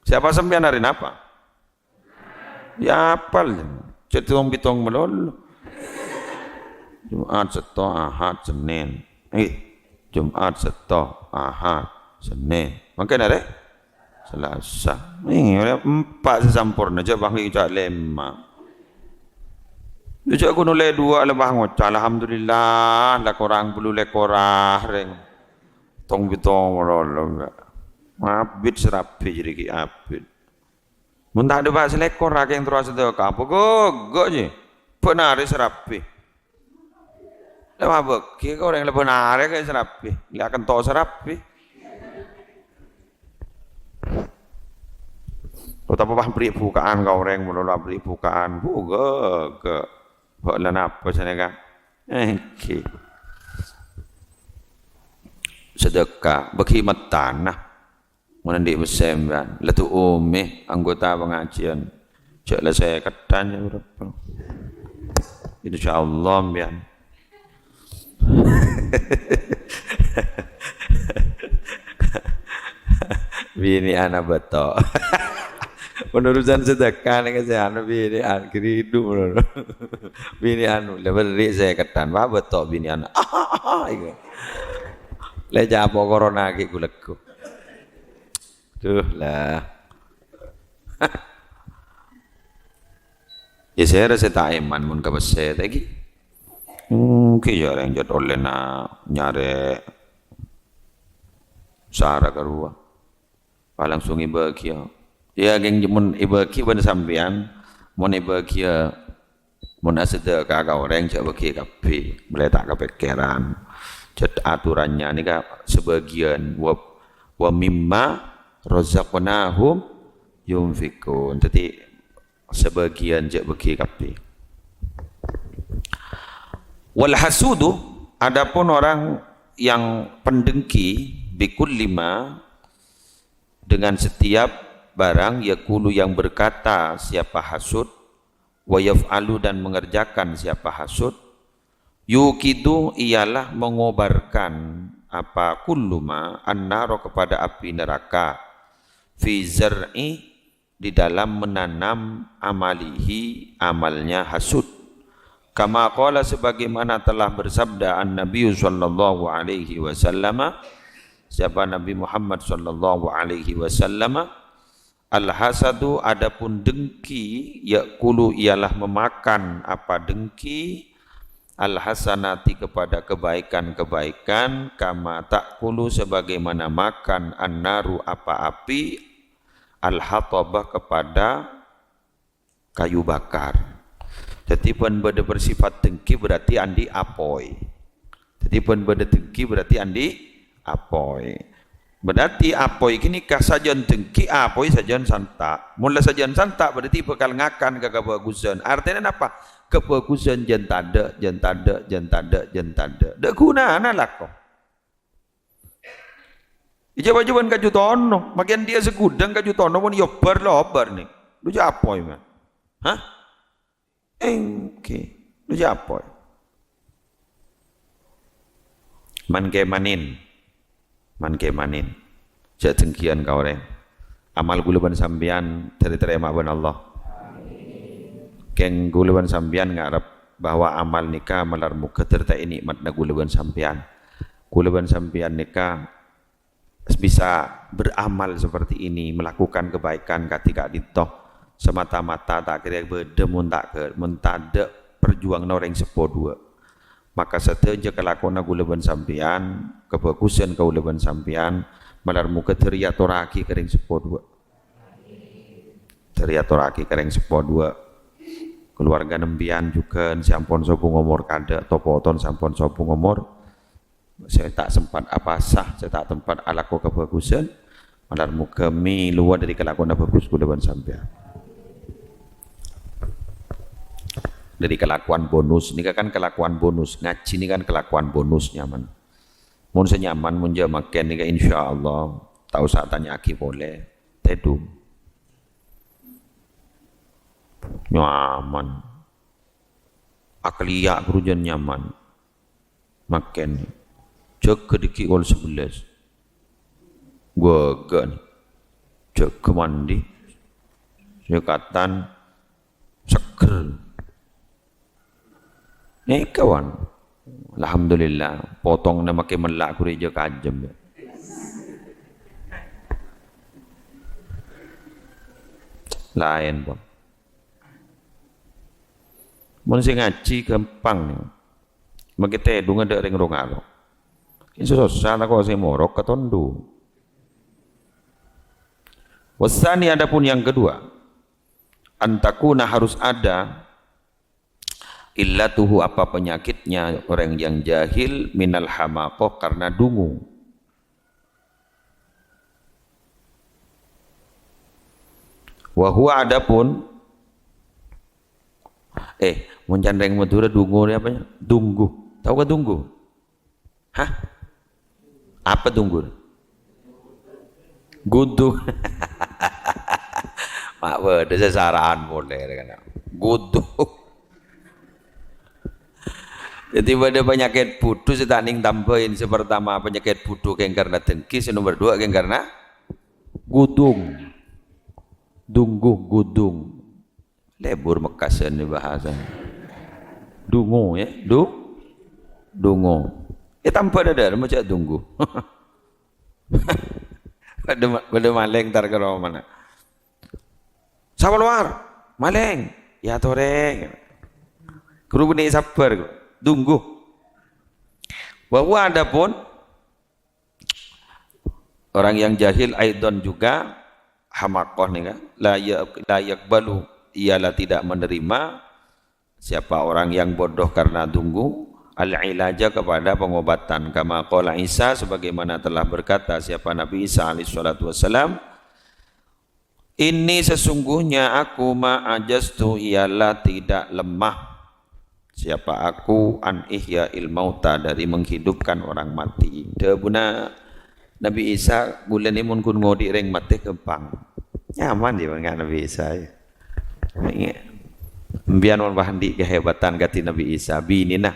Sapa sampèyan arè napa? Yâ apal, cè' tong-bitong malolo. Jumat, Seto, Ahad, Senin. Eh, Jumat, Seto, Ahad, Senin. Mangkèn arè Selasa. Nih, arè empa' sè samporna, jhâ' bângkè ca' lèma'. Jhâ' ghun ollè duwâ' lè bâ ngoca', "Alhamdulillah, la korang bâllu lèkor arè." Tong-bitong malolo, enggak. Abit sarabi jârèya ghi' abit. Mon ta' adâ' pa' salèkor, ra kèng terro asadhâka, apa ghâghâ' jiyâ? Bân arè sarabi. Lè mabâghi ka orèng lè bân arè ka sarabi. Lè akento sarabi. Otabâ pas aberri' buka'an ka orèng, mon la aberri' buka'an, bu ghâghâ'. Bâ' la napa sanèka? Èngghi. Sedekah, bâghi mettana. Mon andi' pèssè, sampèyan, la du'umè anggota pangajiân. Jhâ' la sèkèdhân, yâ, bârâmpa. Insyaallah, sampèyan. Binè'an abâto'. Mon urusan sedekah nèka sè anu binè'an, ghiridhu mulu. Binè'an, la berri' sèkèdhân, wah, abâto' binè'an. Iku. Lè capo' corona ghi' ghu-lagghu. Duh, la. Yâ, sèra sè ta' èman mon ka pèssè, ta' ghi? Èngghi yâ, rèng jhât ollèna nyarè sara karowa. Pas langsung èbâghiyâ. Yâ, kèng mon èbâghi bân sampèyan, mon èbâghiyâ Mon asadhâka ka orèng, jhâ' bâghi kabbhi, mèlè ta' kapèkkèran. Jhât aturannya nèka sabâgiyân, wa, "Wa mimma razaqnahum yunfiqun." Dhâddhi, sabâgiyân jhâ' bâghi kabbhi. Wal hasudu, adapun orang Yang pendengki, bikulli ma, dengan setiap barang, yaqulu, yang berkata siapa hasud, wa yaf'alu, dan mengerjakan siapa hasud, yuqidu, ialah mengobarkan, apa, kullu ma, annaro, kepada api neraka, fi zar'i, di dalam menanam, amalihi, amalnya hasud. Kama qala, sebagaimana telah bersabda An-Nabi sallallahu alaihi wasallam, siapa Nabi Muhammad sallallahu alaihi wasallam, al-hasadu, adapun dengki, ya'kulu, ialah memakan, apa, dengki, al-hasanati, kepada kebaikan-kebaikan, kama ta'kulu, sebagaimana makan, annaru, apa, api, al-hatabah, kepada kayu bakar. Jadi, bân bâdâ bersifat dengki berarti andi' apoy. Jadi, bân bâdâ dengki berarti andi' apoy. Berarti apoy ghânèka sajân dengki, apoy sajân santa'. Mon la sajân santa' berarti bhâkal ngakan ka kabhâghusân. Artèna napa? Kabhâghusân jân tadâ', jân tadâ', jân tadâ', jân tadâ'. Dâ' ghunana lako. Ijâ-bâjâbân kaju tono, makèn dhiyâ sagudhâng kaju tono mon èobbhâr la obbhâr nè. Lu jâ' apoy, man. Hah? Èngghi. Lu jâ' apoy. Man kè manin. Man kè manin. Jâ' dengkiyân ka orèng. Amal ghulâ bân sampèyan ètarèma bân Allah. Kèng ghulâ bân sampèyan ngarep bahwa amal nèka malar moghâ dâr ta' è nè'matna ghulâ bân sampèyan. Ghulâ bân sampèyan nèka bisa beramal seperti ini, melakukan kebaikan kadhi ka'dinto, semata-mata ta' kèra bâdâ mon ta' kè-, mon tadâ' parjuwânganna orèng seppo duwâ'. Maka sadhâjâ kalakowanna ghulâ bân sampèyan, kabhâghusân kaulâ bân sampèyan, malar moghâ dâr èyatorraghi ka rèng seppo duwâ'. Dâr èyatorraghi ka rèng seppo duwâ'. Kaluwarga sampèyan jhughân sè ampon sobung omor kadâ', to poton sè ampon sobung omor, sè ta' sempat apasa, sè ta' sempat alako kabhâghusân, malar moghâ mèlowa dâri kalakowanna bhâghus ghulâ bân sampèyan. Dâri kalakowan bonus, nèka kan kalakowan bonus, ngajhi nèka kan kalakowan bonus nyaman. Mon sè nyaman, mon jâ' makèn nèka insyaallah, ta' osa atanya'aghi polè, tèdung. Nyaman. Akaliya' ghuru jân nyaman. Makèn. Jâgâ dâggi' kol sabellâs. Ghâghâ nè. Jâgâ mandi. Sèkatan. Seger. Nèka, wan. Alhamdulillah, potongnga makè mella' ghuru jâ' kajâm, yâ. Laèn, pon. Mon sè ngajhi ghâmpang, nè. Makè tèdungnga dâ' rèng rong aro. Sè sossa tako' sè morok katondu. Wasani, adapun yang kedua, antakuna, harus ada, illatuhu, apa penyakitnya orang yang jahil, minal hamaqoh, karena dungu. Wa huwa, adapun, eh, mon can rèng Madhurâ dungu nè apa? Dunggu. Tao ka dunggu? Hah? Apa dunggu? Gudu. Ma' bâdâ sasara'an polè rèng kana. Gudu. Jadi bâdâ panyakèt budhu sè ta' nèng tambâi. Sè partama panyakèt budhu kèng karna dengki, sè nomer duwâ' kèng karna gudung. Dunggu, gudung. Lebur Mekkasan nè bahasa. Dungu, yâ, du-, dungu. Eh, tambâ dâdâ, maca dunggu. Bâdâ ma-, bâdâ malèng tar ka romana. Sapa lowar? Malèng. Yâ torè. Ghuru bânnè sabbhâr, dunggu. Bahwa adapun orang yang jahil aidon juga, hamaqoh nèka, la ya-, la yaqbalu, ialah tidak menerima, siapa orang yang bodoh karena dunggu, al-ilaja, kepada pengobatan. Kama qala Isa, sebagaimana telah berkata siapa Nabi Isa alaihi salatu wassalam, "Inni, sesungguhnya aku, ma ajastu, ialah tidak lemah." Siapa aku an ihya'il mauta, dari menghidupkan orang mati. Dhâbuna Nabi Isa, "Ghulâ nè mon ghun ngodhi' rèng matè ghâmpang." Nyaman yâ, bân Nabi Isa yâ. Empèyan mon wah andi' kahebatan kadhi Nabi Isa, binèna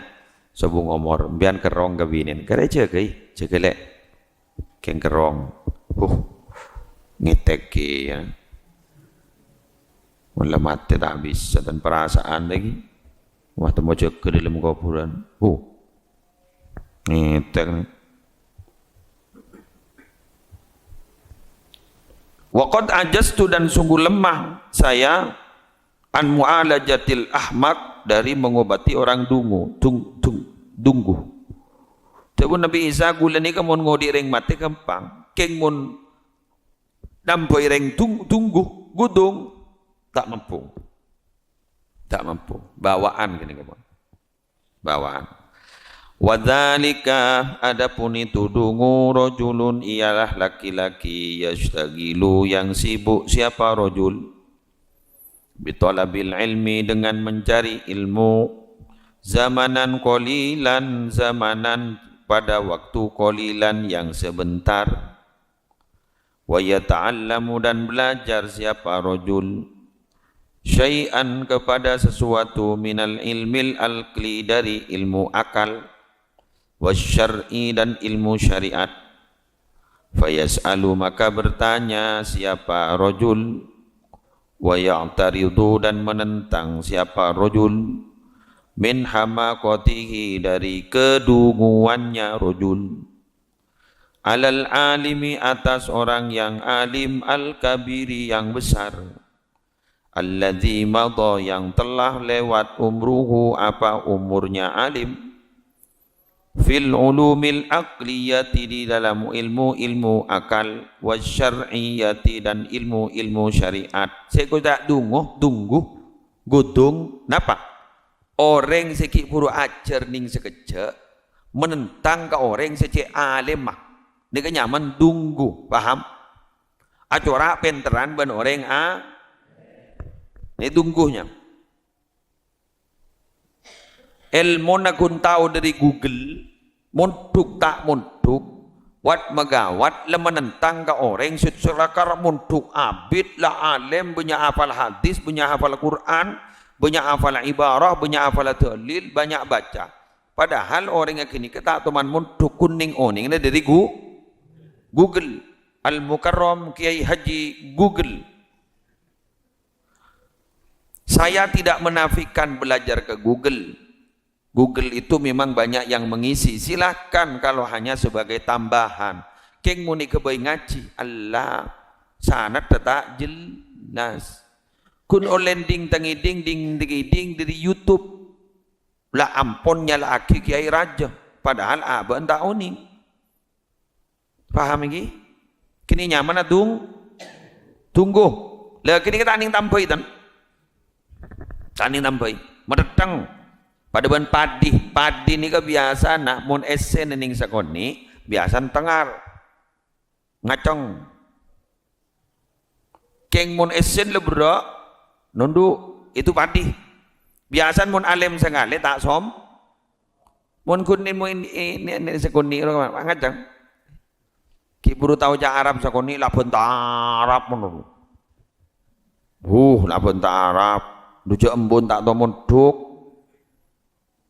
sobung omor, empèyan kerrong ka binèna, "Karè jâgâi, jâgâ lè'." Kèng kerrong. Huh. Ngètèk kèya. Mon la matè ta' bisa, tan perasaan lagi. Wah, temo jâgâ dâlem kobhurân. Huh. Ngètèk. "Wa qad ajaztu," dan sungguh lemah saya, "an mu'alajatil ahmaq," dari mengobati orang dungu, dung-, dung-, dunggu. Dhâbuna Nabi Isa, "Ghulâ nèka mon ngodhi' rèng matè ghâmpang, kèng mon nambhâi rèng dung-, dunggu, ghudung, ta' mampu." Ta' mampu. Bawaan ghânèka, mon. Bawaan. "Wa dzalika," adapun itu dungu, "rajulun," ialah laki-laki, "yashtaghilu," yang sibuk. Siapa rajul? "Bi thalabil ilmi," dengan mencari ilmu. "Zamanan qalilan," zamanan, pada waktu, "qalilan," yang sebentar. "Wa yata'allamu," dan belajar siapa rajul, "syai'an," kepada sesuatu, "minal ilmil aqli," dari ilmu akal, "wasyar'i," dan ilmu syariat. "Fayas'alu," maka bertanya siapa rajul, "wa ya'taridu," dan menentang siapa rajul, "min hamaqatihi," dari kedunguannya rajul. "Alal alimi," atas orang yang alim, "al-kabiri," yang besar, "alladzi madha," yang telah lewat, "umruhu," apa umurnya alim, "fil ulumil aqliyati," di dalam ilmu-ilmu akal, "wasyar'iyati," dan ilmu-ilmu syariat. Sè koca' dungo, dunggu, ghudung, napa? Orèng sè ghi' bhuru ajhâr nèng sakejjhâ', menentang ka orèng sè cè' alimma. Nèka nyamana dunggu, paham? Acora' pènterran bân orèng a-, nè dunggu nyamana. Èlmona ghun tao dâri Google, Mondhuk ta' mondhuk, wat-magawat la manentang ka orèng sè lakar mondhuk abit, la alèm, bânnya' hafal hadis, bânnya' hafal Qur'an, bânnya' hafal ibarah, bânnya' hafal dalil, bânnya' baca. Padahal orèngnga ghânèka ta' toman mondhuk, kun nèng-onèngnga dâri Gu-, Google. Al-Mukarram Kiai Haji Google. Saya tidak menafikan belajar ke Google. Google itu memang banyak yang mengisi. Silahkan kalau hanya sebagai tambahan. Kèng mon èghâbây ngajhi, Allah, sanadda ta' jelas. Ghun ollè nding tangèding, nding tangèding dâri YouTube. La ampon nyala'aghi kiai rajâ, padahal abâ'na ta' onèng. Paham ènggi? Kènè' nyamana dung-, dunggu. La kènè' ta' nèng tambhâi, tan? Ta' nèng tambhâi. Matèttèng. Padâ bân padi. Padi nèka biyasana mon èssèna nèng sakonè', biyasana tengar. Ngacèng. Kèng mon èssèna la berrâ', nondhu', itu padi. Biyasana mon alèm sangalè ta' som-, Mon ghun nèng, nèng, nèng, nèng sakonè' ro, ngacèng. Ghi' buru tao ca' Arab sakonè', la bânta Arab ngono. Huh, la bânta Arab. Dujâ embun ta' tao mondhuk.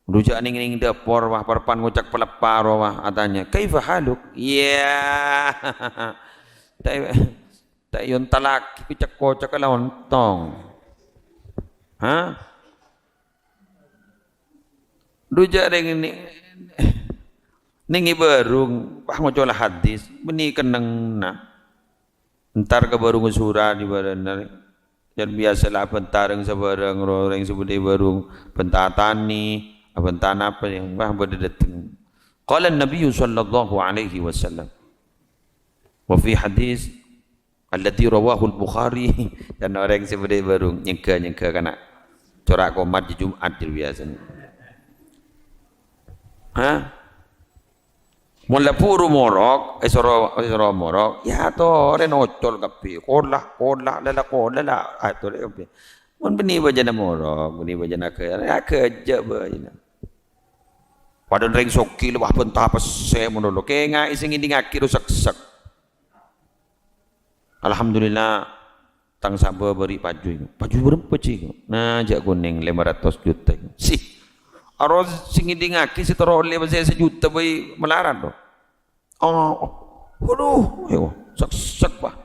Dujâ nèng-nèng dâpor, wah, parpan ngocak peleppa ro, wah, atanya, "Kaifa haluk?" Iyâ. Ta', ta' èontallaghi cek-kocek la ontong. Hah? Dujâ rèng nè-, nèng è bârung, pas ngoca' la hadis, bânnè kennengnganna. Entar ka bârung sura' di bârâna. Jhân biyasa la bânta rèng sabârâng, ro-, rèng sè bâdâ è bârung, bânta tanè, bânta napa, pas bâdâ dâteng. Qala Nabiyyu sallallahu alaihi wasallam. Wa fi hadis Alladzi rawahul Bukhari, dan orèng sè bâdâ è bârung nyèngghâ-nyèngghâ kana'. Cora' komat jhi Jum'at jârèya biyasana. Hah? Mon la buru morok, èsoro, èsoro morok, yâ torè nocol kabbhi. Kola, kola, la la kola la, ah, torè kabbhi. Mon bânnè bâjâna morok, bânnè bâjâna aga-, agâjâ' bâjâna. Padâ rèng soghi la wah bânta pèssè mon lo, kèngaè sè ngèdingngaghi ro seksek. Alhamdulillah, tang sabâ bâri' paju. Paju bârâmpa, Ji? Nah, jhâ' konèng lèma ratos juta. Sih, aro sè ngèdingngaghi sè terro ollè pèssè sajuta bhâi malarat, do. Oh, oh. Waduh, ayo, seksek, Pak.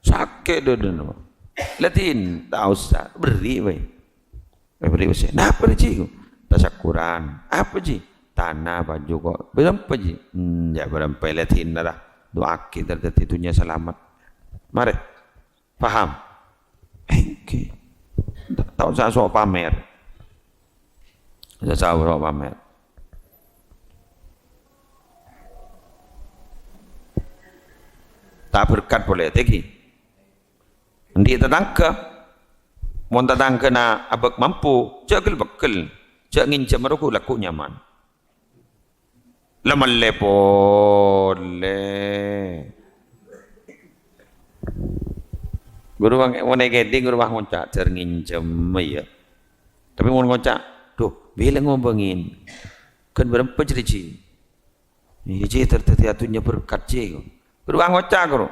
Sakè' dâdâna, Pak. Ladin, ta' osa, bherri' bhâi. Eh, bherri' pèssè. Napa rè, Ji? Tasakkuran. Apa, Ji? Tana, paju kok. Bârâmpa, Ji? Hmm, jhâ' bârâmpa, ladin, ra. Du'aaghi, tar dhâddhi dhunnya salamet. Marè. Paham? Èngghi. Ta', ta' osa so' pamèr. Ta' osa so' pamèr. Ta' berkat polè, tèngghi. Andi' tatangghâ. Mon tatangghâna abâk mampu, jhâ' ghel-bâghel. Jhâ' ngènjhâm ro ghu-, lagghu' nyaman. La mellè polè. Ghuru bang, mon èkèdhing ghuru bang ngoca', "Jhâr ngènjhâm, iyâ." Tapè mon ngoca', "Duh, bilâ ngobângè? Ghân bârâmpa jârèya, Ji?" "Iyâ, Ji, tar dhâddhiyâ dhunnya berkat, Ji." Ghuru bang ngoca', ghuru.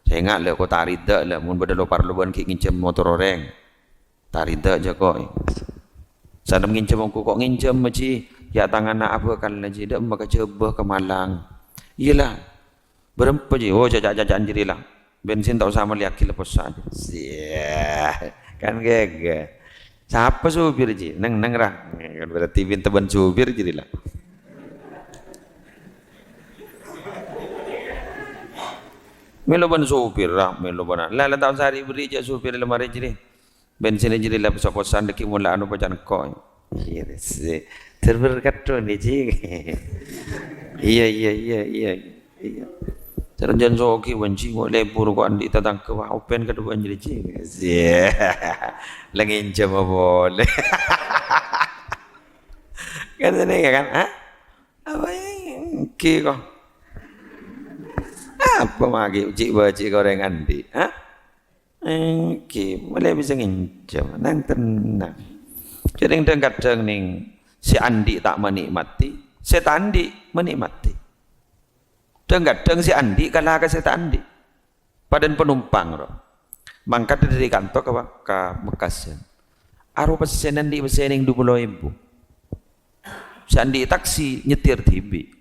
"Sènga' la, ko' ta' rida la, mon bâdâ lo-parlo bâ'na ghi' ngènjhâm motor orèng." "Ta' rida, jhâ' ko'." "Sanem ngènjhâm ongghu ko' ngènjhâm, Ji. Yâ, tanganna abâkal, Ji. Dâ' emma ka Jhâbâ, ka Malang." "Iyâ la. Bârâmpa, Ji?" "Oh, caca'-caca'an jârèya la. Bensin ta' osa mellèyaghi la, possa, Ji." Siya, kan ghâghâ. Sapa sopir, Ji? Neng-neng, ra. Kan berarti bân-tebân sopir jârèya la. Mèlo bân sopir, ra. Mèlo bân. La, la, ta' osa rè-bherri', jhâ' sopir la marè jârèya. Bensinna jârèya la possa-possa, dâgghi' mon la anu pacan ko'. Iyâ, sè. Terberkat to ni, Ji. Iyâ, iyâ, iyâ, iyâ, iyâ. Terro jhân soghi, bân, Ji, ngo' lebur ko' andi' tatangghâ, wah, open kadhuwâ'ân jârèya, Ji. Iyâ. La ngènjhâm apa polè. Kan seneng, ya kan? Hah? Apa èngghi ko'? Apa maghi' ji'-bâji' ka orèng andi', hah? Èngghi, molaè bisa ngènjhâm, nang tennang. Jhâ' dhâng-kadhâng nèng sè andi' ta' manikmati, sè ta' andi' manikmati. Dhâng-kadhâng sè andi' kala ka sè ta' andi'. Padâna panompang, ro. Mangkat dâri kanto ka, ka Mekkasân. Aro pèssèna andi' pèssè nèng du polo èbu. Sè andi' taksi nyetir dhibi'.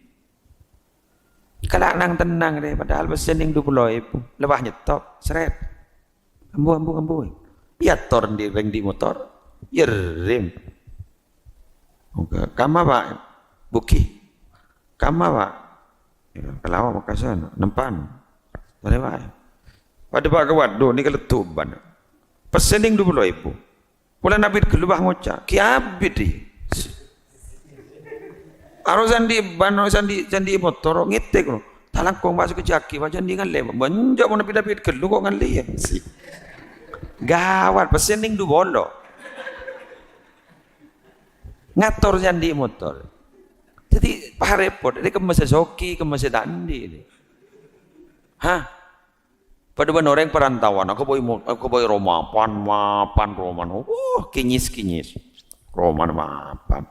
Kala nang tennang rè, padahal pèssè nèng du polo èbu. Lèbât nyetop, srèt. Ambu, ambu, ambu. Èyator andi' rèng andi' motor. Iyâ rem. Oke, kamma, Pak? Bughi. Kamma, Pak? Iyâ, kalawa Mekkasân, nempan. Tarè, Pak. Padâ, Pak, ka waddhu, nèka leddhu' bân. Pèssè nèng du polo èbu. Polana abit ghâllu, Pak, ngoca', "Ghi' abit, è." Aro sè andi' bân, aro sè andi', sè andi' motor, ngètèk, no. "Ta' langkong, Pak, sakejjhâ' aghi', Pak, jhâ' andi' ngallè, Pak." "Bânjâ' mon abit-abit ghâllu ko' ngallè, yâ." Gawat, pèssè nèng du polo. Ngator sè andi' motor. Dhâddhi, parèpot. Dhâddhi, kemmèsè soghi, kemmèsè ta' andi'. Hah? Padâ bân orèng parantawana, aghâbây mo-, aghâbây roma, pan-mapan romana. Wah, kinyis-kinyis. Romana mapan.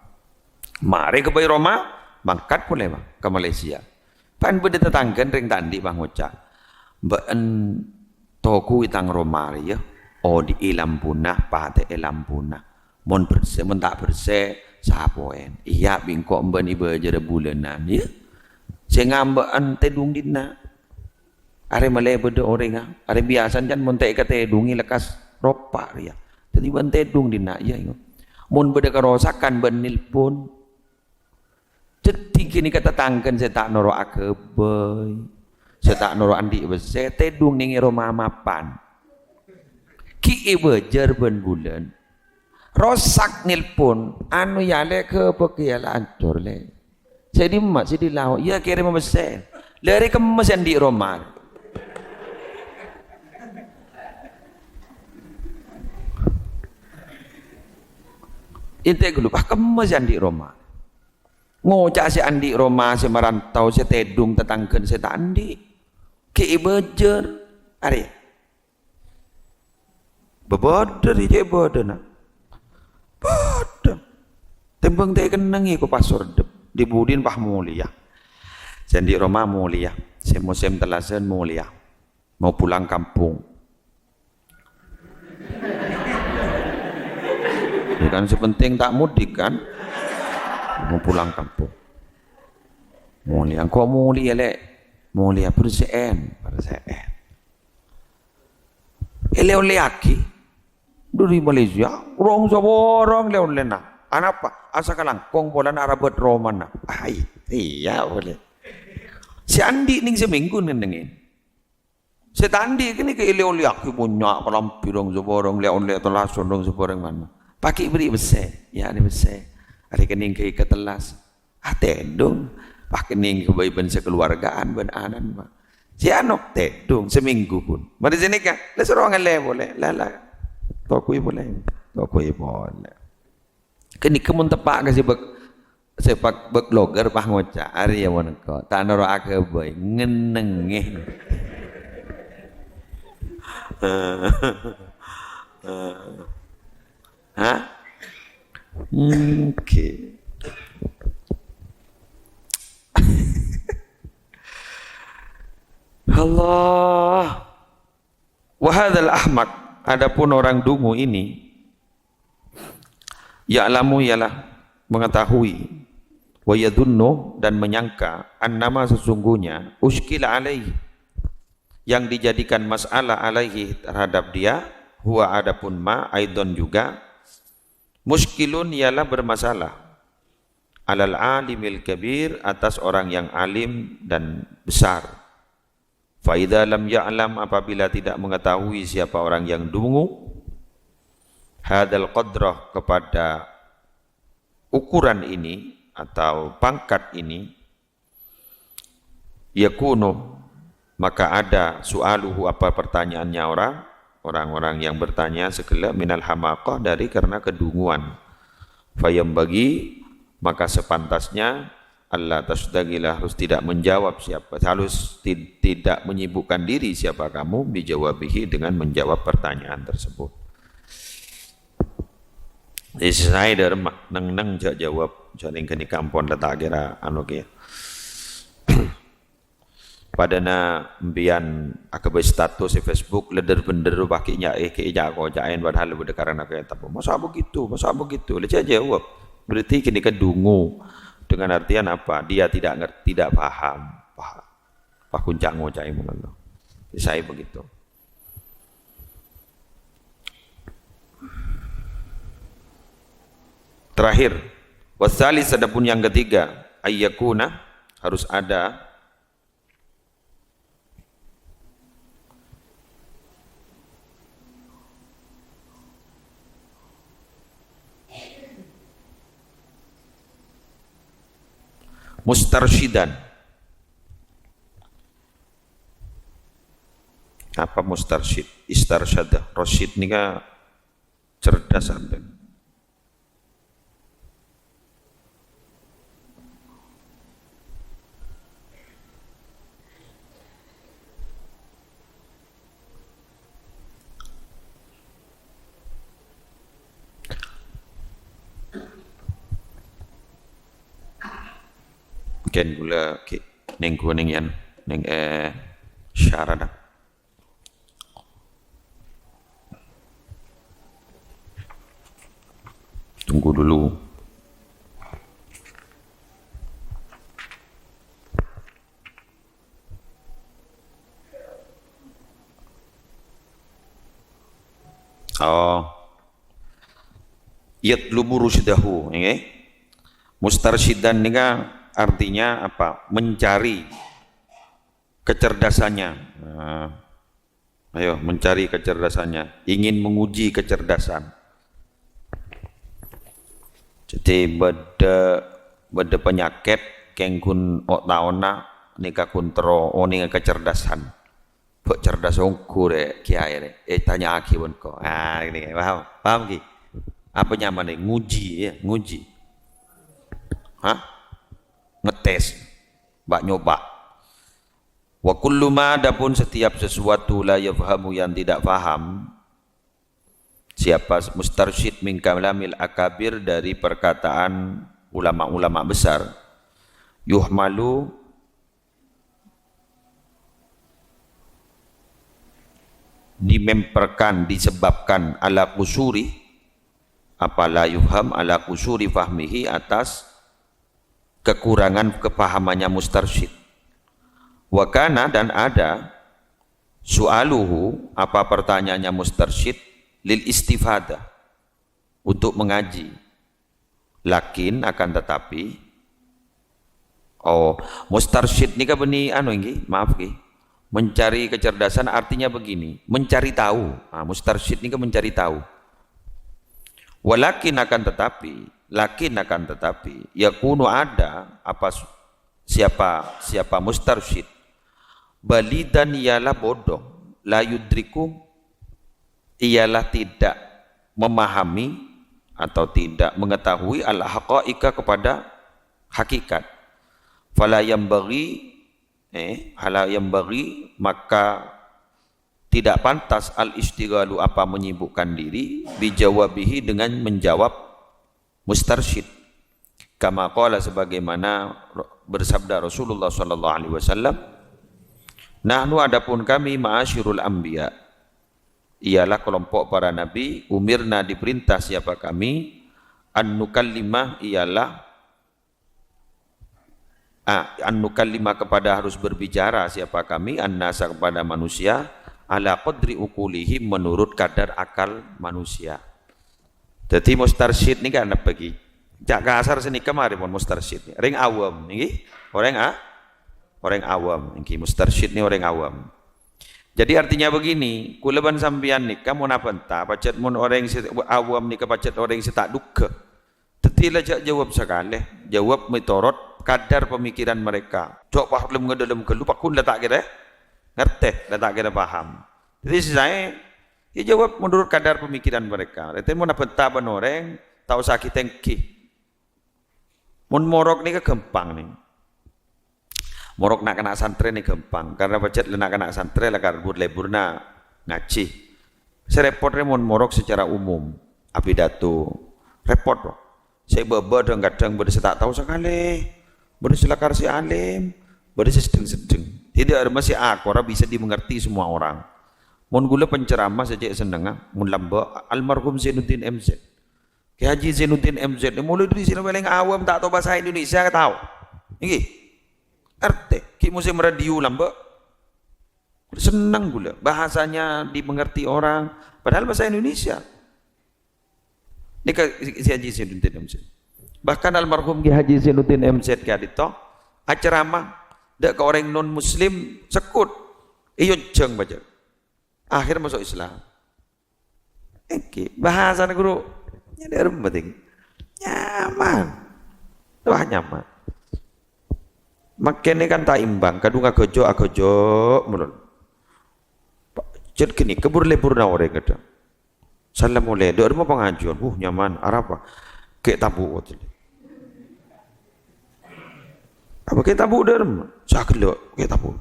Marè aghâbây roma, mangkat polè, Pak, ka Malaysia. Pan bâdâ tatangghâna rèng ta' andi', Pak, ngoca', "Bâ'na toghuwi tang roma rèya, odi'i lampuna, patè'è lampuna. Mon bersè, mon ta' bersè, sapoèn. Iyâ, bi' engko' bân èbâjârâ bulânan, yâ. Sè ngambâ'ân tèdung dinna'. Arè malè bâdâ orèngnga, arè biyasana can mon ta' èkatèdungè lekkas ropa rèya. Dhâddhi bân tèdung dinna', yâ, yâ. Mon bâdâ karosakan, bân nèlpon." Dhâddhi ghânèka tatangghâna sè ta' noro' aghâbây, sè ta' noro' andi' pèssè, tèdung nèng è roma mapan. Ghi' èbâjâr bân bulân. Rosak nèlpon, anu yâ, Lè', ghâbây yâ, la ancor, Lè'. Sè dimma, sè di lao', iyâ kèrèm pèssè. Lè' arè kemma sè andi' roma. Èntè' ghâllu, wah, kemma sè andi' roma. Ngoca' sè andi' roma, sè marantau, sè tèdung tatangghâna sè ta' andi'. Ghi' èbâjâr. Arè. Bâbâdâ rè cè' bâdâna. Bâdâ. Tèmbhâng ta' èkennengngè ko' pas sordep. Di budina pas molèya. Sè andi' roma molèya. Sè mosèm tellasan molèya. Mau pulang kampung. Ya kan, sè penting ta' mudik kan. Mau pulang kampung. Molèya, engko' molèya, Lè'. Molèya, bersè'èn, bersè'èn. Èlè-ollèyaghi. Dhâri Malaysia, rong sabârâng lè-ollèna. Anapa? Asa kalangkong polana arabât romana. Ai, iyâ polè. Sè andi' nèng samènggu ngennengngè. Sè ta' andi' ghânèka èlè-ollèyaghi bânnya' kalambhi rong sabârâng, lè-ollè tellasan rong sabârâng mana. Paghi' bherri' pèssè, yâ, arè pèssè. Arè kennèng ghâbây katellas. Ah, tèdung. Pas kennèng ghâbây bân sakaluwargaan, bân ana'na, Pak. Sè ano, tèdung, samènggu pon. Marè sanèka, la soro ngallè polè. La, la. Toko'i polè. Toko'i polè. Ghânèka mon teppa' ka sè bâk-, sè pak-, bâk loger pas ngoca', arèya mon engko'. Ta' noro' aghâbây, ngennengngè. Hah? Oke. Allah. Wa hadzal ahmaq, adapun orang dungu ini, ya'lamu, ialah mengetahui, wa yadhunnu, dan menyangka, annama, sesungguhnya, usykila alaihi, yang dijadikan masalah alaihi, terhadap dia, huwa, adapun ma, aidon, juga, musykilun, ialah bermasalah, alal alimil kabir, atas orang yang alim dan besar. Fa idza lam ya'lam, apabila tidak mengetahui siapa orang yang dungu, hadzal qadrah, kepada ukuran ini atau pangkat ini, yakunu, maka ada, su'aluhu, apa pertanyaannya orang, orang-orang yang bertanya segala, minal hamaqah, dari karena kedunguan. Fayambagi, maka sepantasnya, alla tashtagila, harus tidak menjawab siapa, harus tid-, tidak menyibukkan diri siapa kamu, bijawabihi, dengan menjawab pertanyaan tersebut. Jadi, sè saè dâ' remma, neng-neng jhâ' jawab, jhâ' neng ghânèka ampon la ta' kèra anu kèya. Padâna empèyan aghâbây status è Facebook, lèdhâr bhender paghi' nya'è, ghi' nyako-ca'èn, padahal bâdâ karana kètab. "Masa begitu? Masa begitu?" La jhâ' jawab. Berarti ghânèka dungu. Dengan artian apa? Dia tidak ngerti, tidak paham. Paham. Pas ghun ca'-ngoca'è molono. Saè begitu. Terakhir, wasalis, adapun yang ketiga, ayyakuna, harus ada, mustarsyidan. Apa mustarsyid? Istarsyada. Rasyid nèka cerdas, apa? Mungkin kaulâ ghi' nèng ghun nèng yan, nèng, eh, syarana. Tunggu dulu. Oh. Yatlubu rusydahu, nggih. Mustarsyidan nèka artinya apa? Mencari kecerdasannya. Nah, ayo, mencari kecerdasannya, ingin menguji kecerdasan. Jadi, bâdâ, bâdâ panyakèt kèng ghun o-, taona nèka ghun terro onènga kecerdasan. Bâ' cerdas ongghu rè, kiai rè. Eh, tanya'aghi bân ko. Ah, ini, paham? Paham, Ki? Apa nyamana? Nguji, ya, nguji. Hah? Ngetes. Bâ' nyoba. Wa kullu ma, adapun setiap sesuatu, la yafhamu, yang tidak paham, Siapa mustarsyid min kalamil akabir, dari perkataan ulama-ulama besar. Yuhmalu, dimemperkan, disebabkan, ala qusuri, apa la yufham, ala qusuri fahmihi, atas kekurangan kepahamannya mustarsyid. Wa kana, dan ada, su'aluhu, apa pertanyaannya mustarsyid, lil istifadah, untuk mengaji. Lakin, akan tetapi, oh, mustarsyid nèka bânnè anu, ènggi, maaf, ènggi. Mencari kecerdasan artinya begini, mencari tahu. Ah, mustarsyid nèka mencari tahu. Walakin, akan tetapi, lakin, akan tetapi, yakunu, ada, apa s-, siapa, siapa mustarsyid, balidan, ialah bodoh, la yudriku, ialah tidak memahami atau tidak mengetahui al-haqa'iqa, kepada hakikat. Fala yanbaghi, eh, fala yanbaghi, maka tidak pantas al-istighalu, apa menyibukkan diri, bijawabihi, dengan menjawab mustarsyid. Kama qala, sebagaimana ro-, bersabda Rasulullah sallallahu alaihi wasallam, "Nahnu, adapun kami, ma'asyirul anbiya, ialah kelompok para nabi, umirna, diperintah siapa kami, an nukallima, ialah, ah, an nukallima, kepada harus berbicara siapa kami, an-nasa, kepada manusia, ala qadri uqulihim, menurut kadar akal manusia." Dâddhi, mustarsyid nèka napa, ghi? Ca' kasar sanèka marè pon mustarsyid. Rèng awam, ènggi? Orèng a-, orèng awam, ènggi. Mustarsyid nè orèng awam. Jadi, artinya begini, kaulâ bân sampèyan nèka mon abânta, pajhât mon orèng sè awam nèka pajhât orèng sè ta' dhugghâ. Dâddhi, la jhâ' jawab sakalè, jawab metorot kadar pemikiran mereka. Jhâ' parlo ngadâlem ghâllu, pagghun la ta' kèra ngartè, la ta' kèra paham. Dâddhi, sè saè, ya, jawab menurut kadar pemikiran mereka. Artèna mon abânta bân orèng, ta' osa ghi-tèngghi. Mon morok nèka ghâmpang, nè. Morok na'-kana' santrè nè ghâmpang, karna pajhât la na'-kana' santrè la karbhur lebbhurna ngajhi. Sè rèpot rè mon morok secara umum, apidato, rèpot, bro. Sè bâbâ dhâng-kadhâng bâdâ sè ta' tao sakalè, bâdâ sè lakar sè alim, bâdâ sè sedheng-sedheng. Tidak ada masih akora bisa dimengerti semua orang. Mon ghulâ penceramah sè cè' sennengnga, mon lambâ', almarhum Zainuddin M Z. Kè Haji Zainuddin M Z, mulai dari sini paling awam, ta' tao bhâsa Indonesia, tao. Ènggi. Ngartè, ghi' mosèm radio lambâ'. Senneng ghulâ, bahasanya dimengerti orang, padahal bahasa Indonesia. Nèka si Haji Zainuddin M Z. Bahkan almarhum Kè Haji Zainuddin M Z ka'dinto, aceramah, dâ' ka orèng non-muslim, sekkut. Èyonjhâng bâjâ. Akhir maso' Islam. Ènggi, bhâsana ghuru. Nyadâr penting. Nyaman. Wah, nyaman. Makkèna kan ta' imbang, kadhung aghâjâ'-aghâjâ' molon. Jhât ghânèka bur-lebbhurna orèng kadhâng. Sala molè, dâ' remma pangajiân, wuh, nyaman, arapa? Kè' tabu', katanya. Apa kè' tabu' dâ' remma? Sagellâ', kè' tabu'.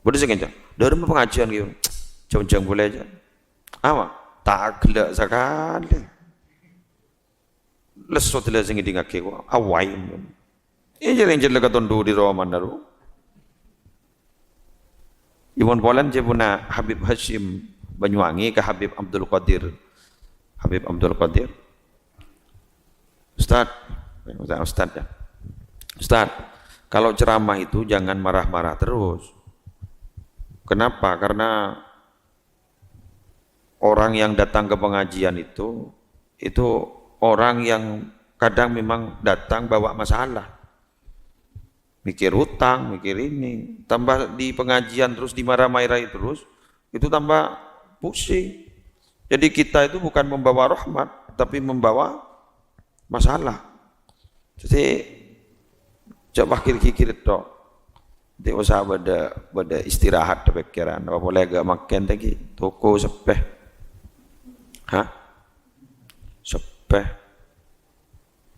Bâdâ sè ngèncang, dâ' remma pangajiân, ghi. Jhâng-jhâng polè, jhâ'. Apa? Ta' ghellâ' sakalè. Lesso dâlâ sè ngèdingngaghi, kok, awai. Ènjhâr-ènjhâr la katondhu dâri romana, ro. Èpon polana jhâ' pona Habib Hasyim Banyuwangi ka Habib Abdul Qadir. Habib Abdul Qadir. Ustaz, Ustaz, Ustaz, ya. Ustaz, kalau ceramah itu jangan marah-marah terus. Kenapa? Karena orang yang datang ke pengajian itu, itu orang yang kadang memang datang bawa masalah. Mikir utang, mikir ini. Tambah di pengajian terus dimarah-marahi terus, itu tambah pusing. Jadi kita itu bukan membawa rahmat, tapi membawa masalah. Jadi, coba kir-kikir tok. Nanti usah bâdâ, bâdâ istirahat di pikiran. Apa polè ghi' makkèn ta' ghi'? Toko seppè. Hah? Seppè.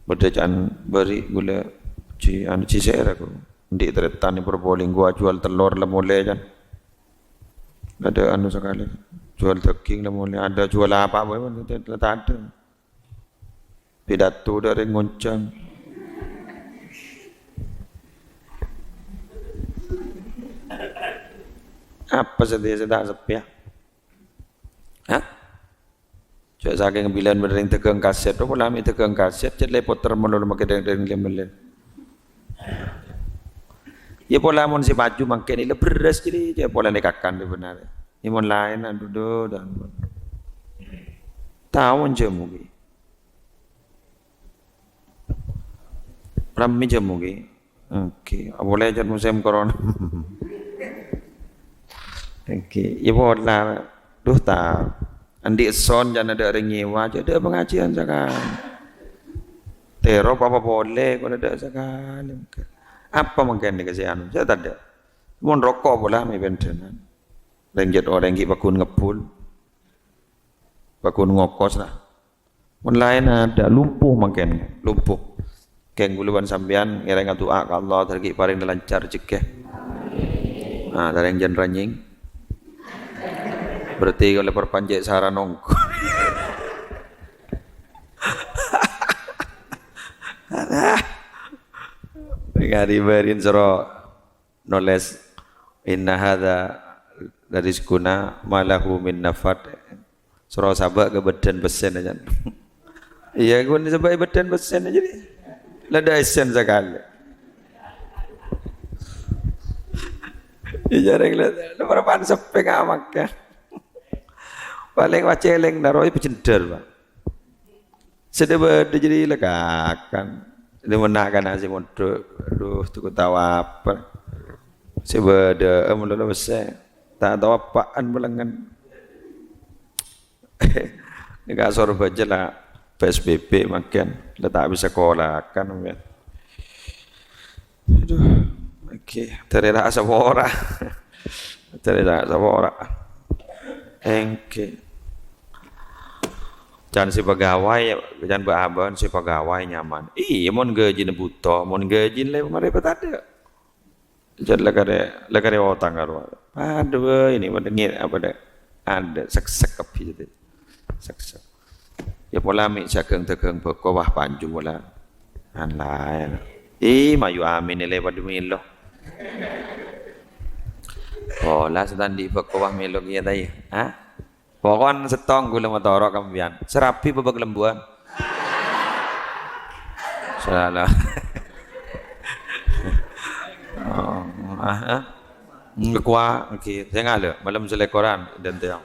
Bâdâ can bâri' ghulâ ci-, anu, ci sèra, kok. Andi' tarètan è Probolinggo ajhuwâl tellor la molè, can. Bâdâ anu sakalè. Juwâl dhâghing la molè, adâ' juwâl apa bhâi, la tadâ'. Pidato dâ' rèng ngonjhâng. Apa satèya sè ta' seppèya? Hah? Jhâ' sakèng bilân bâdâ rèng dhâghâng kasèt, oh, pola mè' dhâghâng kasèt, jhât la èpoter malolo makè rèng-rèng lè-mellè. Iyâ pola mon sè paju mangkèn la bherrâs jârèya, jhâ' pola nèkakan dhi' bhender. Iyâ mon laèn, adhu, dhu, dan. Taon jhâ' moghi. Rammè jhâ' moghi. Oke, apolè jhât mosèm corona. Oke, iyâ pola. Dhu, ta'. Andi' son jhâ' adâ' rèng nyèwa, jhâ' adâ' pangajiân sakalè. Terop apa polè, kok adâ' sakalè. Apa mangkèn nèka sè anu, jhâ' tadâ'. Mon roko' pola mè' bhender. Rèng jhât orèng ghi' paggun ngebbhul. Paggun ngokos la. Mon laèn adâ', lumpuh mangkèn, lumpuh. Kèng kaulâ bân sampèyan ngèrèng adu'a ka Allah, dhâri ghi' parèng lancar rejhekkè. Ah, dhâri jhân ranyèng. Berarti olè perpanjek saran ongko. Ngari bârin soro nolès, "Inna hadza larizquna ma lahu min nafad." Soro sabâ' ka bâdân pèssèna, jhân. Iyâ, ghun sabâ' bâdân pèssèna, jârèya. La adâ' èssèn sakalè. Iyâ, jhârèng la, la parappa'na seppè ka makkè. Palèng wacèlèng naro pajhendher, Pak. Sè bâdâ jârèya la kakan. Sè mennang kana sè mondhuk. Adhu, toko tao apa. Sè bâdâ, eh, malolo pèssè. Ta' tao apa'an bâlengngan. Nèka asor bâjâ la P S B B mangkèn. La ta' bisa kolakan, mangkèn. Adhu, oke. Dhâri ra' sapora. Dhâri ra' sapora. Èngghi. Can sè pegawai, can bâ-abâ'ân sè pegawai nyaman. Iyâ, mon gajina bhuto, mon gajina lè marè patadâ'. Can la karè, la karè otang karo. Adhu, ini pada ngi-, apa dâ'? Adâ' sèk-sèk kabbhi. Sèk-sèk. Iyâ pola mè' dhâghâng-dhâghâng bhâko, wah, panju pola. An laèn. Ih, mayu amin lè padâ mèlo. Pola sè ta' andi' bhâko, wah, mèlo kèya ta' iyâ? Hah? Pokon sèttong kaulâ matoro' ka sampèyan. Sè rabi bâbâ kalembhuwân. Salah. Oh, ah, ah. Ngkowa, oke. Sè ngalè, malem salèkoran, dan tèyang.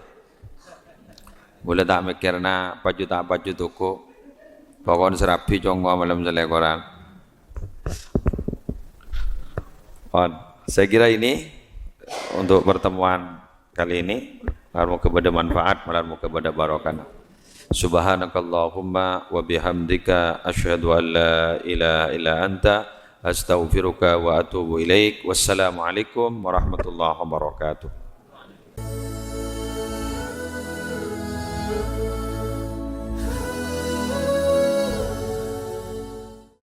Bulâ ta' mèkkèrna paju ta' paju toko. Pokon sè rabi congngowa malem salèkoran. On. Saya kira ini untuk pertemuan kali ini. Malar moga bâdâ manfaat, malar moga bâdâ barokahna. Subhanakallahumma wa bihamdika, asyhadu an la ilaha illa anta, astaghfiruka wa atubu ilaik. Wassalamualaikum warahmatullahi wabarakatuh.